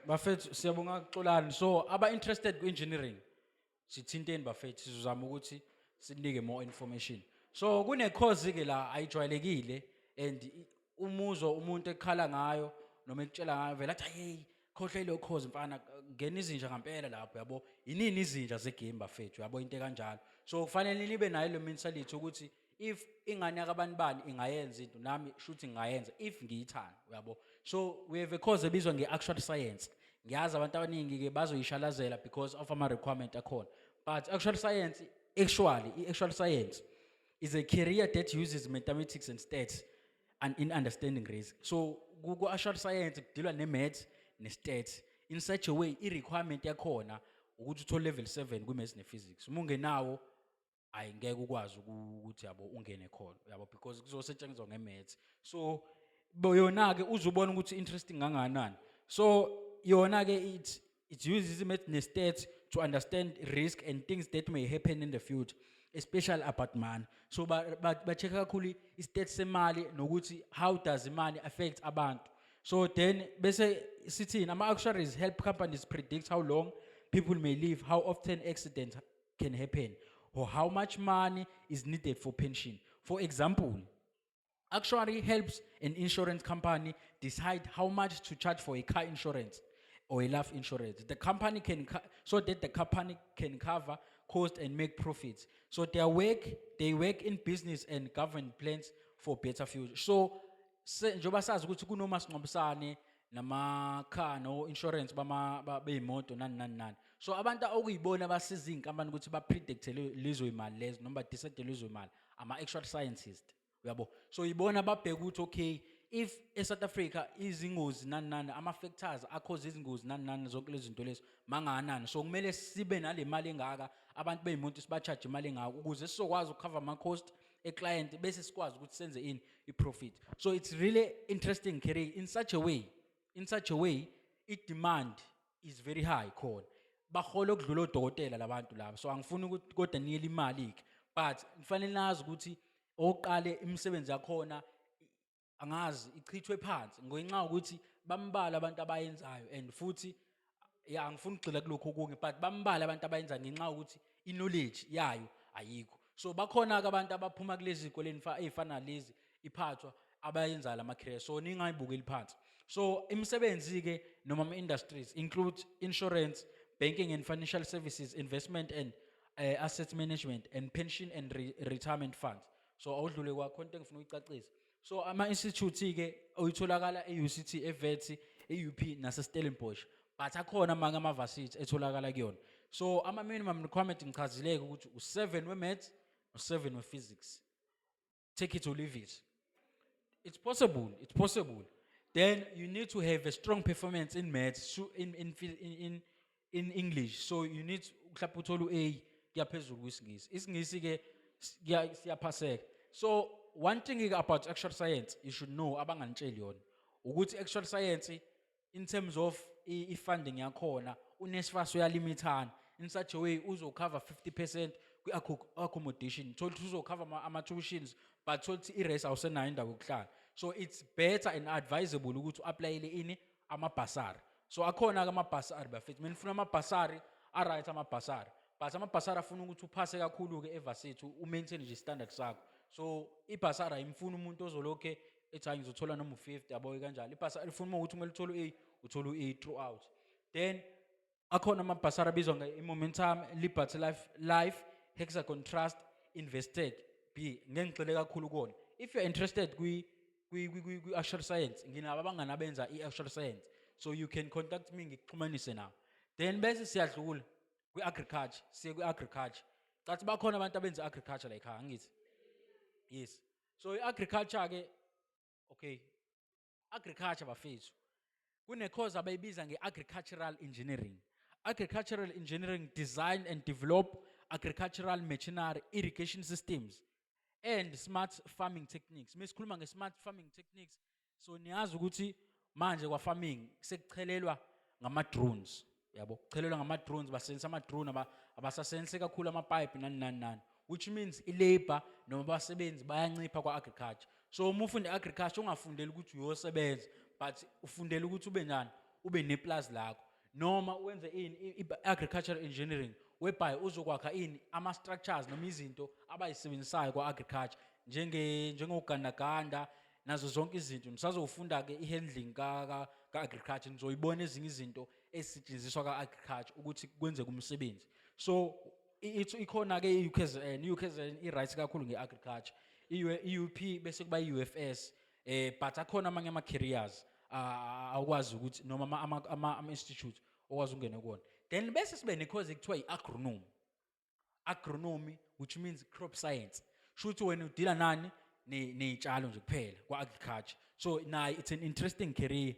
Bafethu, siyabonga kuXolani. So aba interested ku engineering, sithinteni bafethu, sizozama ukuthi sinike more information. So kune course ke la ayijwayelekile and umuzwa umuntu ekhala ngayo noma ekutshela ngayo vele athi, "Hey, khohlwa ile course mfana, ngena izinja ngempela lapho," yabo. Inini izinja zegame bafethu, yabo, into kanjalo. So kufanele nibe nayo le mentality ukuthi if ingane yakabani bani ingayenza into, nami shuthi ngingayenza if ngiyithanda, uyabo. So we have a course ebizwa nge-actuarial science. Ngiyazi abantu abaningi-ke bazoyishalazela because of ama-requirement akhona, but actuarial science, actually i-actuarial science is a career that uses mathematics and stats and in understanding risk. So ku-actuarial science kudilwa ne-maths ne-stats in such a way i-requirement yakhona. Ukuthi uthole level 7 kwi-maths ne-physics. Uma ungenawo, ayi, ngeke ukwazi ukuthi, yabo, ungene khona, yabo, because kuzosetshenziswa nge-maths. So yona-ke uzobona ukuthi interesting kangakanani. So yona-ke it uses i-math ne-stats to understand risk and things that may happen in the future, especially about money. So ba-check kakhulu i-stats semali nokuthi how does imali affect abantu. So then bese sithini? Ama-actuaries help companies predict how long people may live, how often accidents can happen, or how much money is needed for pension. For example, actuary helps an insurance company decide how much to charge for a car insurance or a life insurance. The company can so that the company can cover cost and make profits. So they work in business and government plans for better future. So njengoba sazi ukuthi kunomasingcwabisane nama-car no-insurance bey'moto, nani nani nani. So abantu okuyibona abasiza iy'nkampani ukuthi ba-predicte lezo y'mali lezo noma ba-decide lezo y'mali ama-actual scientist, uyabo. So ibona babheka ukuthi, okay, if eSouth Africa izingozi nani nani, ama-factors a-cause izingozi nani nani, zonke lezi zinto lezo mangakanani, so kumele sibe nale mali engaka, abantu bey'moto siba-charge imali engaka ukuze sizokwazi uku-cover ama-cost e-client, bese sikwazi ukuthi senze ini? I-profit. So it's really interesting career in such a way i-demand is very high khona, bahola okudlula odokotela labantu laba. So angifuni ukuthi kodwa niyele imali-ke, but kufanele nazi ukuthi oqale imisebenzi yakhona angazi ichithwe phansi ngenxa yokuthi bambalwa abantu abayenzayo. And futhi ya, angifuni ukugxila kulokho okunye, but bambalwa abantu abayenza ngenxa yokuthi i-knowledge yayo ayikho. So bakhona-ke abantu abaphuma kulezi zikoleni ey'fana nalezi iphathwa abayenzayo lama-career, so ningayibukeli phansi. So imisebenzi-ke noma ama-industries include insurance, banking and financial services, investment and asset management, and pension and retirement funds. So awudlule kwakho into engifuna ukuyicacisa. So ama-institute-ke oyitholakala e-UCT, e-Wits, e-UP nase-Stellenbosch, but akhona amanye ama-varsity etholakala kuyona. So ama-minimum requirement ngichazileke ukuthi u-7 we-maths, u-7 we-physics, take it or leave it. It's possible, it's possible. Then you need to have a strong performance in maths, so in English. So you need mhlawumbe uthole u-A kuya phezulu kwisiNgisi. IsiNgisi ke siyaphaseka. So one thing about actual science you should know abanganitsheli yona ukuthi actual science in terms of i-funding yakhona, uNSFAS uyalimithana in such a way uzo-cover 50% kwi-accommodation, thola ukuthi uzo-cover ama-tuitions, but thola ukuthi i-res awusenayo indawo yokuhlala. So it's better and advisable ukuthi u-applyele ini? Amabhasari. So akhona-ke amabhasari, bafethu. Mina ngifuna amabhasari a-right, amabhasari, but amabhasari afuna ukuthi uphase kakhulu-ke e-varsity, u-maintain nje standard sakho. So ibhasari ayimfuni umuntu ozolokhe ethi, "Hayi, ngizothola noma u-50," yabo, kanjalo. Ibhasari ifuna uma ukuthi kumele uthole u-A, uthole u-A throughout. Then akhona amabhasari abizwa nge-Momentum, Liberty Life, Hexagon Trust, Investec B. Ngeke ngigxile kakhulu kuwona. If you're interested kwi-actual science, nginabo abangani abenza i-actual science, so you can contact me ngikuxhumanise nabo. Then bese siyadlula kwi-agriculture, siye kwi-agriculture. Cathi bakhona abantu abenza i-agriculture la ekhaya, angithi? Yes. So i-agriculture ke, okay, agriculture, bafethu, kune-course abayibiza nge-agricultural engineering. Agricultural engineering design and develop agricultural machinery, irrigation systems and smart farming techniques. Mesikhuluma nge-smart farming techniques, so niyazi ukuthi manje kwa-farming sekuchelelwa ngama-drones, yabo, kuchelelwa ngama-drones, basebenzisa ama-drone, abasasebenzisi kakhulu amapipe, nani nani nani, which means i-labor noma abasebenzi bayancipha kwa-agriculture. So uma ufunda i-agriculture, ungafundeli ukuthi uyosebenza, but ufundele ukuthi ube njani? Ube neplazi lakho noma wenze ini? I-agricultural engineering whereby uzokwakha ini? Ama-structures noma izinto abayisebenzisayo kwa-agriculture, njengogandaganda nazo zonke izinto. Nisazofunda-ke i-handling ka-agriculture, nizoyibona ezinye izinto ezisetshenziswa ka-agriculture ukuthi kwenzeke umsebenzi. So ikhona-ke i-UKZN. I-UKZN i-right kakhulu nge-agriculture, i-UP, bese kuba i-UFS, but akhona amanye ama-careers awukwazi ukuthi noma ama-institute okwazi ukungena kuwona. Then bese sibe ne-course ekuthiwa i-agronomy. Agronomy, which means crop science, shuthi wena udila nani? Ney'tshalo nje kuphela kwa-agriculture. So nayo it's an interesting career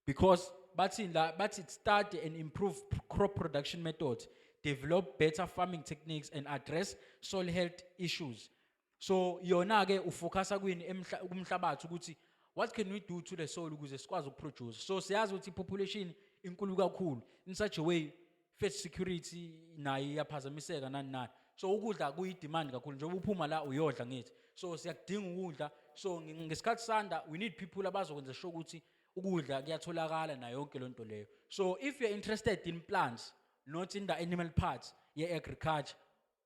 because bathi la, bathi study and improve crop production methods, develop better farming techniques and address soil health issues. So yona ke ufocusa kwini? Kumhlabathi, ukuthi what can we do to the soil ukuze sikwazi ukuproduce. So siyazi ukuthi population inkulu kakhulu in such a way, food security nayo iyaphazamiseka, nani nani. So ukudla kuyi-demand kakhulu, njengoba uphuma la uyodla ngithi. So siyakudinga ukudla. So ngesikhathi sanda, we need people abazokwenza sure ukuthi ukudla kuyatholakala nayo yonke loo nto leyo. So if you're interested in plants, not in the animal parts ye-agriculture,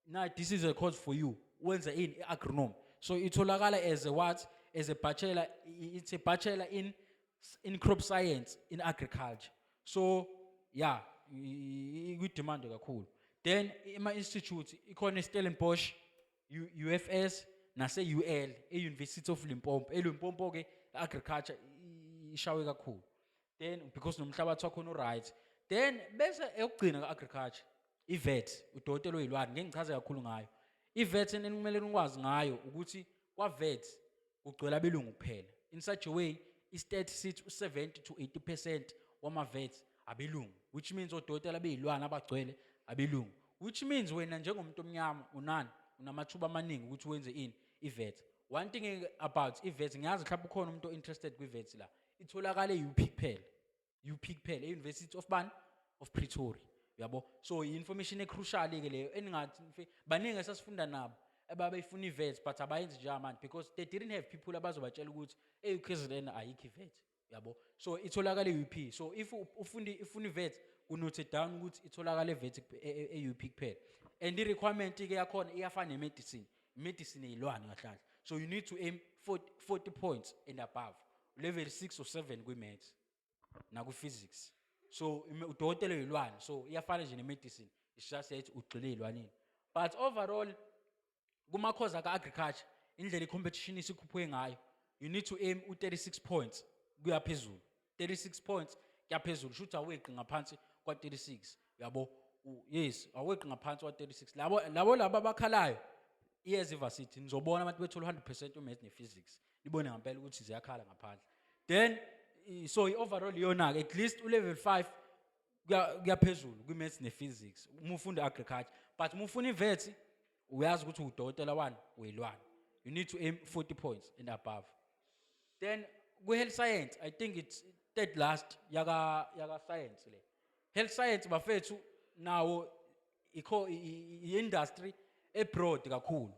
now this is a course for you. Wenza ini? I-agronomy. So itholakala as a what? As a bachelor. It's a bachelor in crop science in agriculture. So yeah, kwi-demand kakhulu. Then ima-institute ikhona e-Stellenbosch, UFS nase-UL, e-University of Limpopo. ELimpopo-ke agriculture ishawe kakhulu, then because nomhlabathi wakhona u-right. Then bese eyokugcina ka-agriculture, i-vet, udokotela oyilwane. Ngeke ngichaze kakhulu ngayo i-vet. Enikumele nikwazi ngayo ukuthi kwa-vet kugcwele abelungu kuphela. In such a way, i-stat sithi u-70 to 80% wama-vet abelungu, which means odokotela beyilwane abagcwele abelungu, which means wena njengomuntu omnyama unani? Unamathuba amaningi ukuthi wenze ini? I-vet. One thing about i-vet, ngiyazi mhlawumbe ukhona umuntu o-interested kwi-vet la, itholakala e-UP kuphela, UP kuphela, e-University of bani? Of Pretoria, uyabo. So i-information e-crucial-ke leyo eningathi baningi esasifunda nabo ababeyifuna i-vet, but abayenzi njengamanje because they didn't have people abazobatshela ukuthi e-UKZN ayikho i-vet, uyabo. So itholakala e-UP. So if ufuna i-vet, kunote down ukuthi itholakala e-vet e-UP kuphela. And i-requirement-ke yakhona iyafana ne-medicine, medicine eyilwane kahle kahle. So you need to aim 40 points and above, level 6 or 7 kwi-maths nakwi-physics. So udokotela oyilwane, so iyafana nje ne-medicine, it's just that ugxile ey'lwaneni. But overall, kuma-course aka-agriculture, indlela i-competition isikhuphuke ngayo, you need to aim u-36 points kuya phezulu, 36 points kuya phezulu. Shuthi aweqi ngaphansi kwa-36, yabo. Yes, aweqi ngaphansi kwa-36. Labo abakhalayo iyeza ivarsity, nizobona abantu bethola 100% u-maths ne-physics, nibone ngempela ukuthi ziyakhala ngaphandle. Then so i-overall iyona-ke at least u-level 5 kuya phezulu kwi-maths ne-physics uma ufunda agriculture. But uma ufuna i-vet, uyazi ukuthi udokotela wani? Weyilwane. You need to aim 40 points and above. Then kwi-health science, I think it's third last yaka science le. Health science, bafethu, nawo ikho i-industry ebroad kakhulu,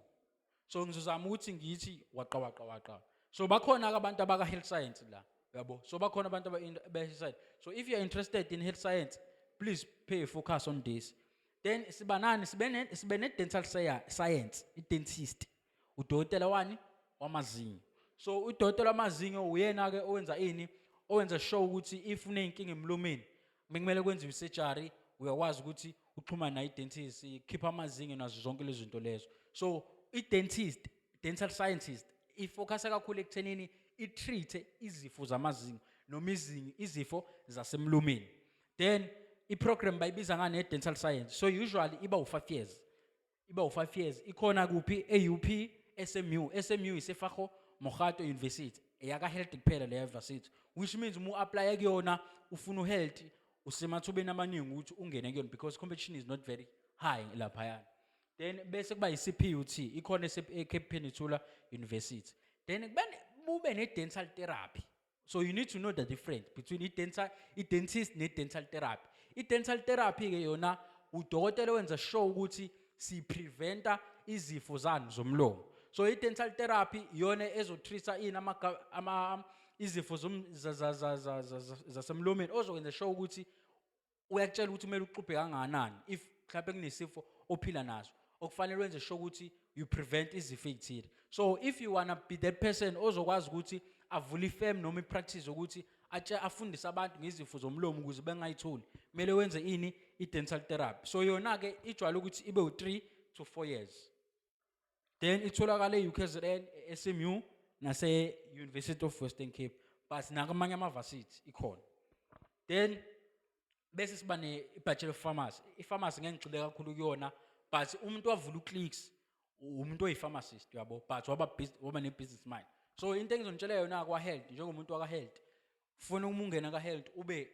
so ngizozama ukuthi ngithi waqa waqa waqa. So bakhona ke abantu abaka health science la, yabo. So bakhona abantu aba health science. So if you are interested in health science, please pay a focus on this. Then siba nani? Sibe ne dental science, i-dentist, udokotela wani? Wamazinyo. So udokotela wamazinyo uyena ke owenza ini? Owenza sure ukuthi if uneyinkinga emlomeni, bekumele kwenziwe isurgery, uyakwazi ukuthi uxhumane nayo i-dentist, ikhipha amazinyo nazo zonke lezi zinto lezo. So i-dentist, dental scientist, ifocusa kakhulu ekuthenini i-treat izifo zamazinyo noma izinyo, izifo zasemlomeni. Then i-program bayibiza ngane? Dental science. So usually iba u-5 years, iba u-5 years. Ikhona kuphi? E-UP, SMU. SMU iSefako Makgatho University, eyaka health kuphela leyo university, which means uma u-apply kuyona ufuna u-health, usemathubeni amaningi ukuthi ungene kuyona because competition is not very high laphayana. Then bese kuba i-CPUT, ikhona e-Cape Peninsula University. Then kube ne-dental therapy. So you need to know the difference between i-dentist ne-dental therapy. I-dental therapy ke yona udokotela wenza sure ukuthi si-preventa izifo zani? Zomlomo. So i-dental therapy iyona ezotreat-a ini? Ama izifo zasemlomeni, ozokwenza sure ukuthi uyakutshela ukuthi kumele uxubhe kangakanani if mhlawumbe kunesifo ophila naso, okufanele wenze sure ukuthi you prevent izifo ey'thile. So if you wanna be that person ozokwazi ukuthi avule ifirm noma ipractice ukuthi atshe afundise abantu ngezifo zomlomo ukuze bengayitholi, kumele wenze ini? I-dental therapy. So yona-ke ijwayele ukuthi ibe u-3 to 4 years. Then itholakala e-UKZN, SMU nase-University of Western Cape, but nakamanye amavasithi ikhona. Then bese siba ne-bachelor of pharmacy. I-pharmacy ngeke ngigxile kakhulu kuyona, but umuntu wavula uClicks umuntu oyi-pharmacist, uyabo, but waba ne-business mind. So into engizonitshela yona kwa-health, njengomuntu waka-health, ufuna uma ungena ka-health ube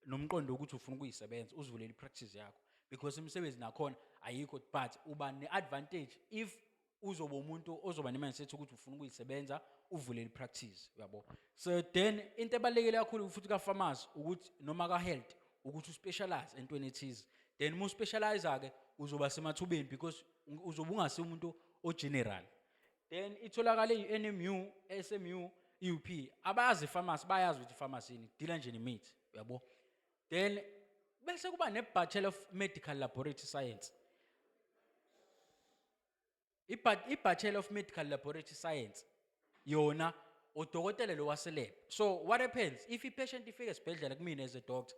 nomqondo wokuthi ufuna ukuyisebenza, uzivulele i-practice yakho. Because imisebenzi nakhona ayikho, but uba ne-advantage if uzoba umuntu ozoba ne-mindset ukuthi ufuna ukuyisebenza, uvule i-practice, uyabo. So then into ebalulekile kakhulu futhi ka-pharmacy ukuthi noma ka-health ukuthi uspecialize entweni ethize. Then uma uspecialize-ke uzoba semathubeni because uzobe ungasi umuntu o-general. Then itholakale i-NMU, SMU, UP. Abayazi i-pharmacy bayazi ukuthi i-pharmacy yini, deala nje nemithi, uyabo. Then bese kuba ne-Bachelor of Medical Laboratory Science. I-Bachelor of Medical Laboratory Science yona udokotela lo waselab. So what happens if i-patient ifike esibhedlela kumina as a doctor,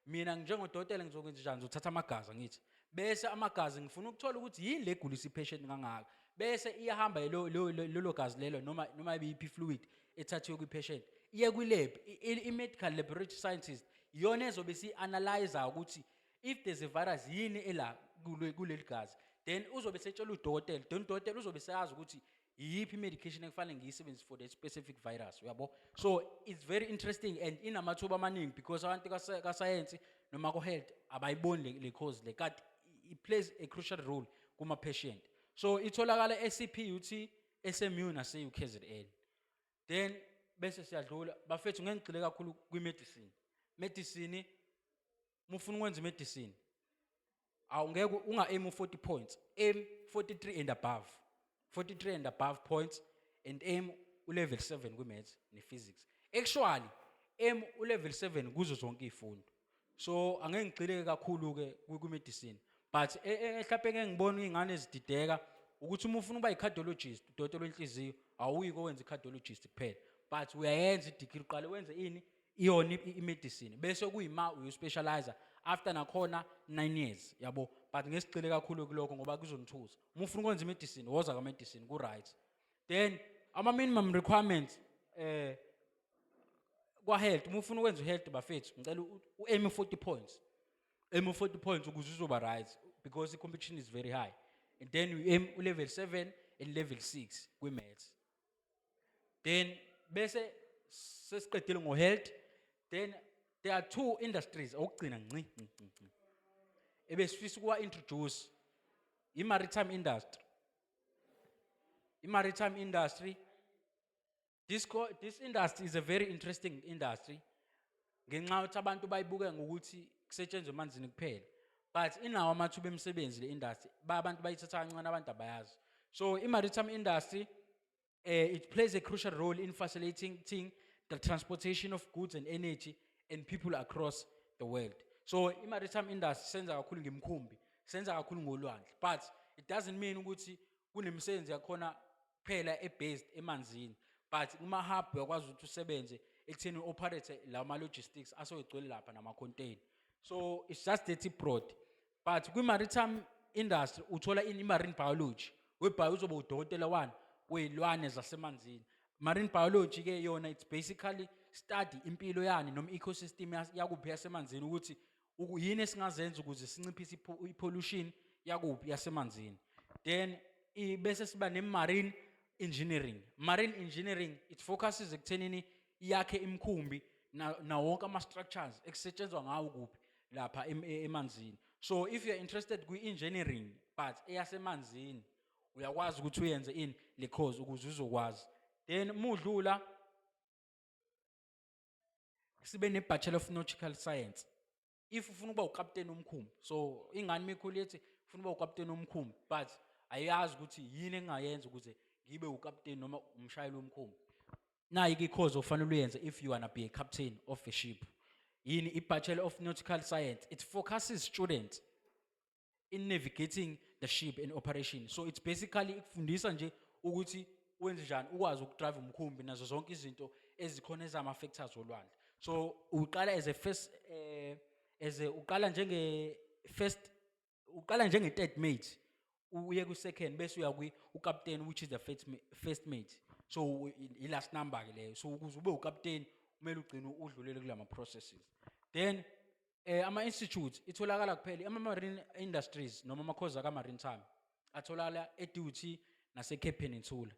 mina njengodokotela ngizokwenza njani? Ngizothatha amagazi, angithi? Bese amagazi ngifuna ukuthola ukuthi yini le gulisa i-patient kangaka. Bese iyahamba lelo gazi lelo noma ibiyiphi fluid ethathiwe kwi-patient, iye kwi-lab. I-medical laboratory scientist iyona ezobe si-analyze ukuthi if there's a virus, yini ela kuleli gazi. Then uzobe setshela udokotela, then udokotela uzobe seyazi ukuthi iyiphi i-medication ekufanele ngiyisebenzise for that specific virus, uyabo. So it's very interesting and inamathuba amaningi because abantu kasayensi noma ko-health abayiboni le cause le, kanti it plays a crucial role kuma-patient. So itholakala e-CPUT, SMU nase-UKZN. Then bese siyadlula, bafethu. Ngeke ngigxile kakhulu kwi-medicine. Medicine, uma ufuna ukwenza i-medicine, awungeke unga-aim u-40 points, aim 43 and above, 43 and above points, and aim u-level 7 kwi-maths ne-physics. Actually aim u-level 7 kuzo zonke iy'fundo. So angeke ngigxile kakhulu-ke kwi-medicine, but mhlawumbe ngeke ngibone iy'ngane ezidideka ukuthi uma ufuna ukuba i-cardiologist, udokotela wenhliziyo, awuyi kowenza i-cardiologist kuphela, but uyayenza i-degree, uqale wenze ini, iyona i-medicine, bese kuyima uyospecialize after nakhona 9 years, yabo. But ngesigxile kakhulu kulokho ngoba kuzonithusa. Uma ufuna ukwenza i-medicine, woza ka-medicine, ku-right. Then ama-minimum requirements kwa-health, uma ufuna ukwenza u-health, bafethu, ngicela u-aim 40 points, aim 40 points ukuze uzoba right because i-competition is very high, and then you aim u-level 7 and level 6 kwi-maths. Then bese sesiqedile ngo-health. Then there are two industries okugcina nci nci nci nci ebesifisa ukuwa-introduce: i-maritime industry. I-maritime industry, this industry is a very interesting industry ngenxa yokuthi abantu bayibuke ngokuthi kusetshenzwa emanzini kuphela, but inawo amathuba emisebenzi le industry. Abantu bayithatha kancane, abantu abayazi. So i-maritime industry, it plays a crucial role in facilitating the transportation of goods and energy and people across the world. So i-maritime industry senza kakhulu ngemkhumbi, senza kakhulu ngolwandle, but it doesn't mean ukuthi kunemisebenzi yakhona kuphela ebased emanzini, but kuma-hub uyakwazi ukuthi usebenze ekutheni u-operate lawa ma-logistics asewegcwele lapha nama-container. So it's just that broad, but kwi-maritime industry uthola ini? I-marine biology, whereby uzoba udokotela wani? Wey'lwane zasemanzini. Marine biology ke yona, it's basically study impilo yani noma ecosystem yakuphi, yasemanzini, ukuthi yini esingazenza ukuze sinciphise i-pollution yakuphi, yasemanzini. Then bese siba ne-marine engineering. Marine engineering, it focuses ekuthenini yakhe imikhumbi na wonke ama-structures ekusetshenzwa ngawo kuphi, lapha emanzini. So if you're interested kwi-engineering but eyasemanzini, uyakwazi ukuthi uyenze ini, le course, ukuze uzokwazi. Then mudlula sibe ne-Bachelor of Nautical Science if ufuna ukuba ukapteni womkhumbi. So ingane mikhulu yethi ufuna ukuba ukapteni womkhumbi, but ayazi ukuthi yini engingayenza ukuze ngibe ukapteni noma umshayeli womkhumbi. Nayi ke course ofanele uyenze if you wanna be a captain of a ship. Yini? I-Bachelor of Nautical Science. It focuses students in navigating the ship and operation. So it's basically ikufundisa nje ukuthi wenze njani ukwazi ukudrive umkhumbi nazo zonke izinto ezikhona ezama factors olwandle. So uqala as a first as a uqala njenge first, uqala njenge third mate, uye ku second, bese uya kwi ucaptain, which is the first mate. So i last number ke leyo. So ukuze ube ucaptain kumele ugcine udlulele kulama processes. Then ama institutes itholakala kuphela ama marine industries noma ama course aka maritime atholakala eDUT nase Cape Peninsula.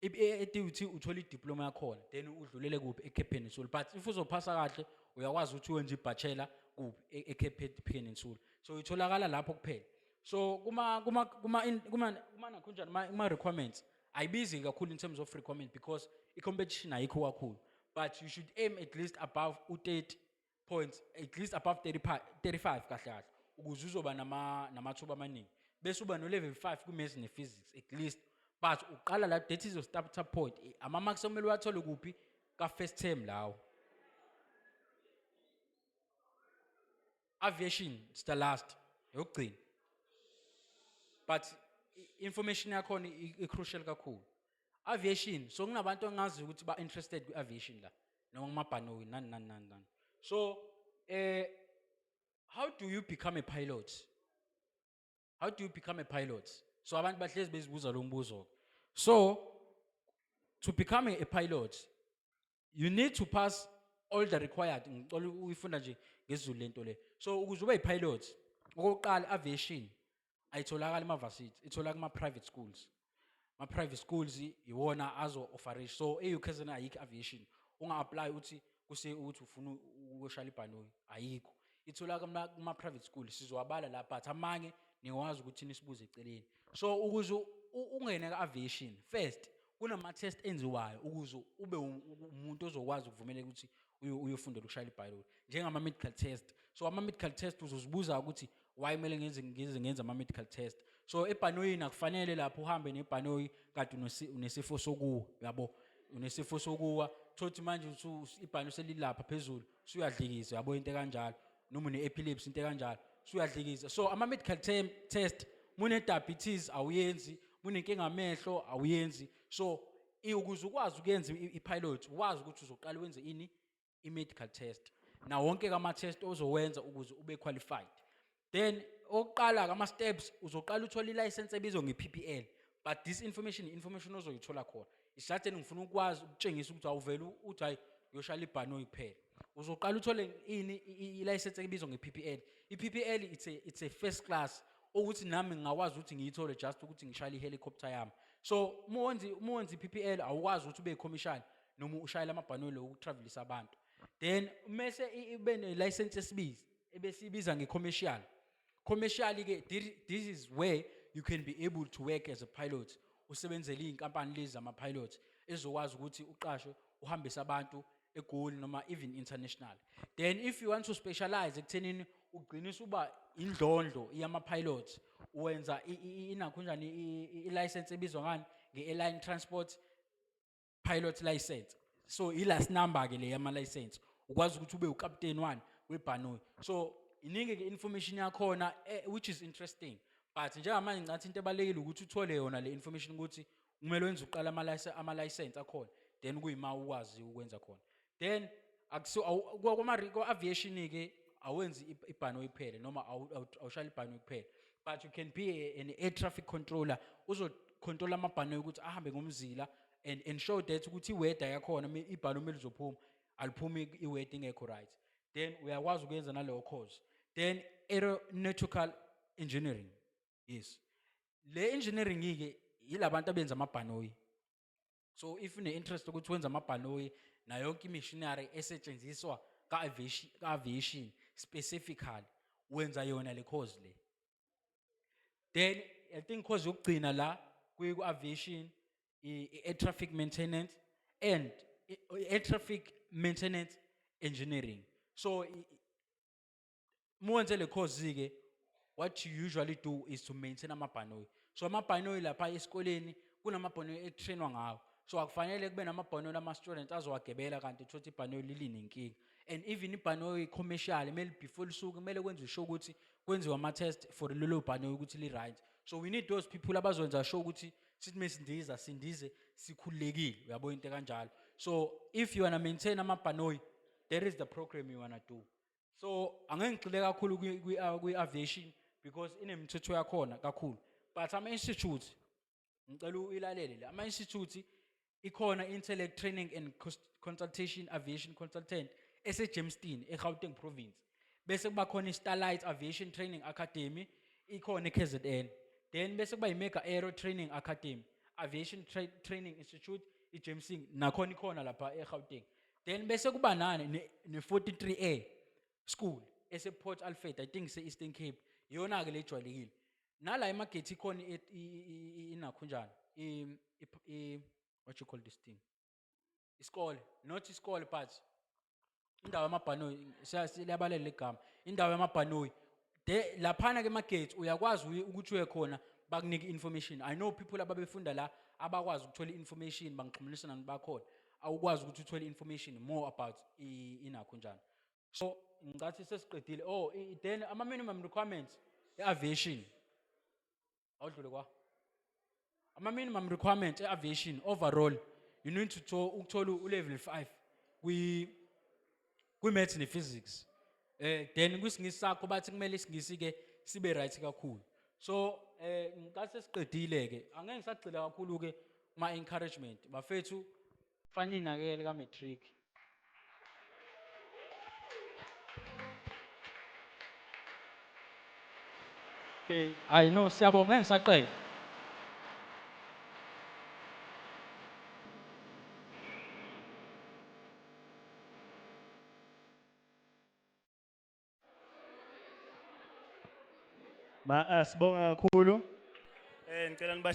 E-DUT uthola idiploma yakhona, then udlulele kuphi? ECape Peninsula. But if uzophasa kahle, uyakwazi ukuthi wenze ibachelor kuphi? ECape Peninsula. So itholakala lapho kuphela. So kuma nakhunjani, kuma requirements ayibizi kakhulu in terms of requirement because i-competition ayikho kakhulu, but you should aim at least above u-30 points, at least above 30, 35 kahle kahle, ukuze uzoba namathuba amaningi, bese uba no level 5 ku-maths ne-physics at least. But uqala la, that is your start up point. Ama-marks okumele uwathole kuphi? Ka-first term lawo. Aviation is the last, yokugcina, but information yakhona i-crucial kakhulu, aviation. So kunabantu engazi ukuthi ba-interested kwi-aviation la noma kumabhanoyi, nani nani nani nani. So how do you become a pilot? How do you become a pilot? So abantu bahlezi bezibuza lo mbuzo. So to become a pilot, you need to pass all the required. Ngicela uyifunda nje ngesiZulu lento le. So ukuze ube yi-pilot, okokuqala, aviation ayitholakali ema-varsity, itholakala kuma-private schools. Ma-private schools iwona azo-offerisha. So e-UKZN ayikho aviation. Unga-apply uthi kuse ukuthi ufuna ukuyoshayela ibhanoyi, ayikho. Itholakala kuma-private school. Sizowabala la, but amanye ningakwazi ukuthi nisibuze eceleni. So ukuze ungene ka-aviation, first kunama-test enziwayo ukuze ube umuntu ozokwazi ukuvumeleka ukuthi uyofundela ukushayela ibhanoyi, njengama-medical test. So ama-medical test, uzozibuza ukuthi why kumele ngenze ama-medical test. So ebhanoyini akufanele lapho uhambe nebhanoyi kade unesifo sokuwa, yabo, unesifo sokuwa, thothi manje ibhanoyi selilapha phezulu, usuyadlikiza, yabo, into kanjalo, noma une-epilepsy, into kanjalo, usuyadlikiza. So ama-medical test, mune-diabetes awuyenzi, munenkinga amehlo awuyenzi. So ukuze ukwazi ukuyenza i-pilot, wazi ukuthi uzoqala wenze ini? I-medical test, na wonke ama-test ozowenza ukuze ube qualified. Then okokuqala ama-steps, uzoqala uthole i-license ebizwa nge-PPL, but this information, information ozoyithola khona. It's just ngifuna ukwazi ukutshengisa ukuthi awuvele uthi hayi, uyoshayela ibhanoyi kuphela. Uzoqala uthole ini? I-license ebizwa nge-PPL. I-PPL, it's a first class ukuthi nami ngingakwazi ukuthi ngiyithole just ukuthi ngishayele i-helicopter yami. So uma wenza i-PPL, awukwazi ukuthi ube yi-commercial noma ushayele amabhanoyi ukutravelisa abantu. Then mese ibe ne-license yesibili ebesiyibiza nge-commercial. Commercial ke, this is where you can be able to work as a pilot, usebenzele iy'nkampani lezi zama-pilot ezokwazi ukuthi uqashwe uhambise abantu eGoli noma even international. Then if you want to specialize ekuthenini ugcine usuba indlondlo yama-pilot, wenza inakho njani, i-license ebizwa ngani? Nge-airline transport pilot license. So i-last number ke le yama license, ukwazi ukuthi ube ucaptain one webhanoyi. So iningi ke information yakhona, which is interesting, but njengamanje ngicathi into ebalulekile ukuthi uthole yona le information ukuthi kumele wenze uqala ama license akhona, then kuyima ukwazi ukwenza khona. Then akuso kwa aviation ke awenzi ibhanoyi kuphela noma awushayeli ibhanoyi kuphela, but you can be an air traffic controller. Uzocontrol amabhanoyi ukuthi ahambe ngomzila and ensure that ukuthi i-weather yakhona, ibhanoyi kumele lizophuma, aliphumi i-weather ingekho right. Then uyakwazi ukuyenza naleyo course. Then aeronautical engineering, yes, le engineering ke yilabantu abenza amabhanoyi. So if une interest ukuthi wenza amabhanoyi nayo yonke imachinery esetshenziswa ka-aviation specifically, wenza yona le course le. Then I think course yokugcina la kwi-aviation, i-air traffic maintenance and air traffic maintenance engineering. So muwenze le course ke, what you usually do is to maintain amabhanoyi. So amabhanoyi lapha esikoleni kunamabhanoyi ekutrainwa ngawo, so akufanele kube namabhanoyi ama-student azowagebela kanti uthole ibhanoyi lilinenkinga. And even ibhanoyi commercial, kumele before lisuke kumele kwenziwe sure ukuthi kwenziwe ama-test for lelo bhanoyi ukuthi li-right. So we need those people abazokwenza sure ukuthi sithi mesindiza sindize sikhululekile, uyabo, into kanjalo. So if you wanna maintain amabhanoyi, there is the program you wanna do. So angeke ngigxile kakhulu kwi-aviation because inemithetho yakhona kakhulu, but ama-institute, ngicela uyilalele le ama-institute ikhona: Intellect Training and Consultation Aviation Consultant ese-Germiston, eGauteng Province. Bese kuba khona i-Starlight Aviation Training Academy, ikhona e-KZN. Then bese kuba i-Mega Aero Training Academy. Aviation Training Institute, iJames Singh nakhona ikhona lapha eGauteng. Then bese kuba nani ne-43A school ese Port Alfred, I think se Eastern Cape. Iyona ke lejwayelekile. Nala eMagethi ikhona inakho njani? What you call this thing? Isikole, not isikole, but indawo yamabhanoyi, siyabalela legama. Indawo yamabhanoyi. De laphana ke eMagethi uyakwazi ukuthi uye khona bakunike information. I know people ababefunda la abakwazi ukuthola information, bangixhumanisa nani bakhona. Awukwazi ukuthi uthole information more about inakho njani. So ngicathi sesiqedile. Oh, then ama minimum requirements e-aviation. Awudlule kwa. Ama minimum requirements e-aviation overall, you need to ukuthola u-level 5 kwi maths ne physics. Then kwisingisi sakho bathi kumele isingisi ke sibe right kakhulu. So ngicase sesiqedile ke, angeke ngisagxila kakhulu ke kuma encouragement. Bafethu, fanele inakele ka matric. Okay, I know, siyabonga, ngeke ngisaqeda. Ma sibonga kakhulu. Ngicela nibasha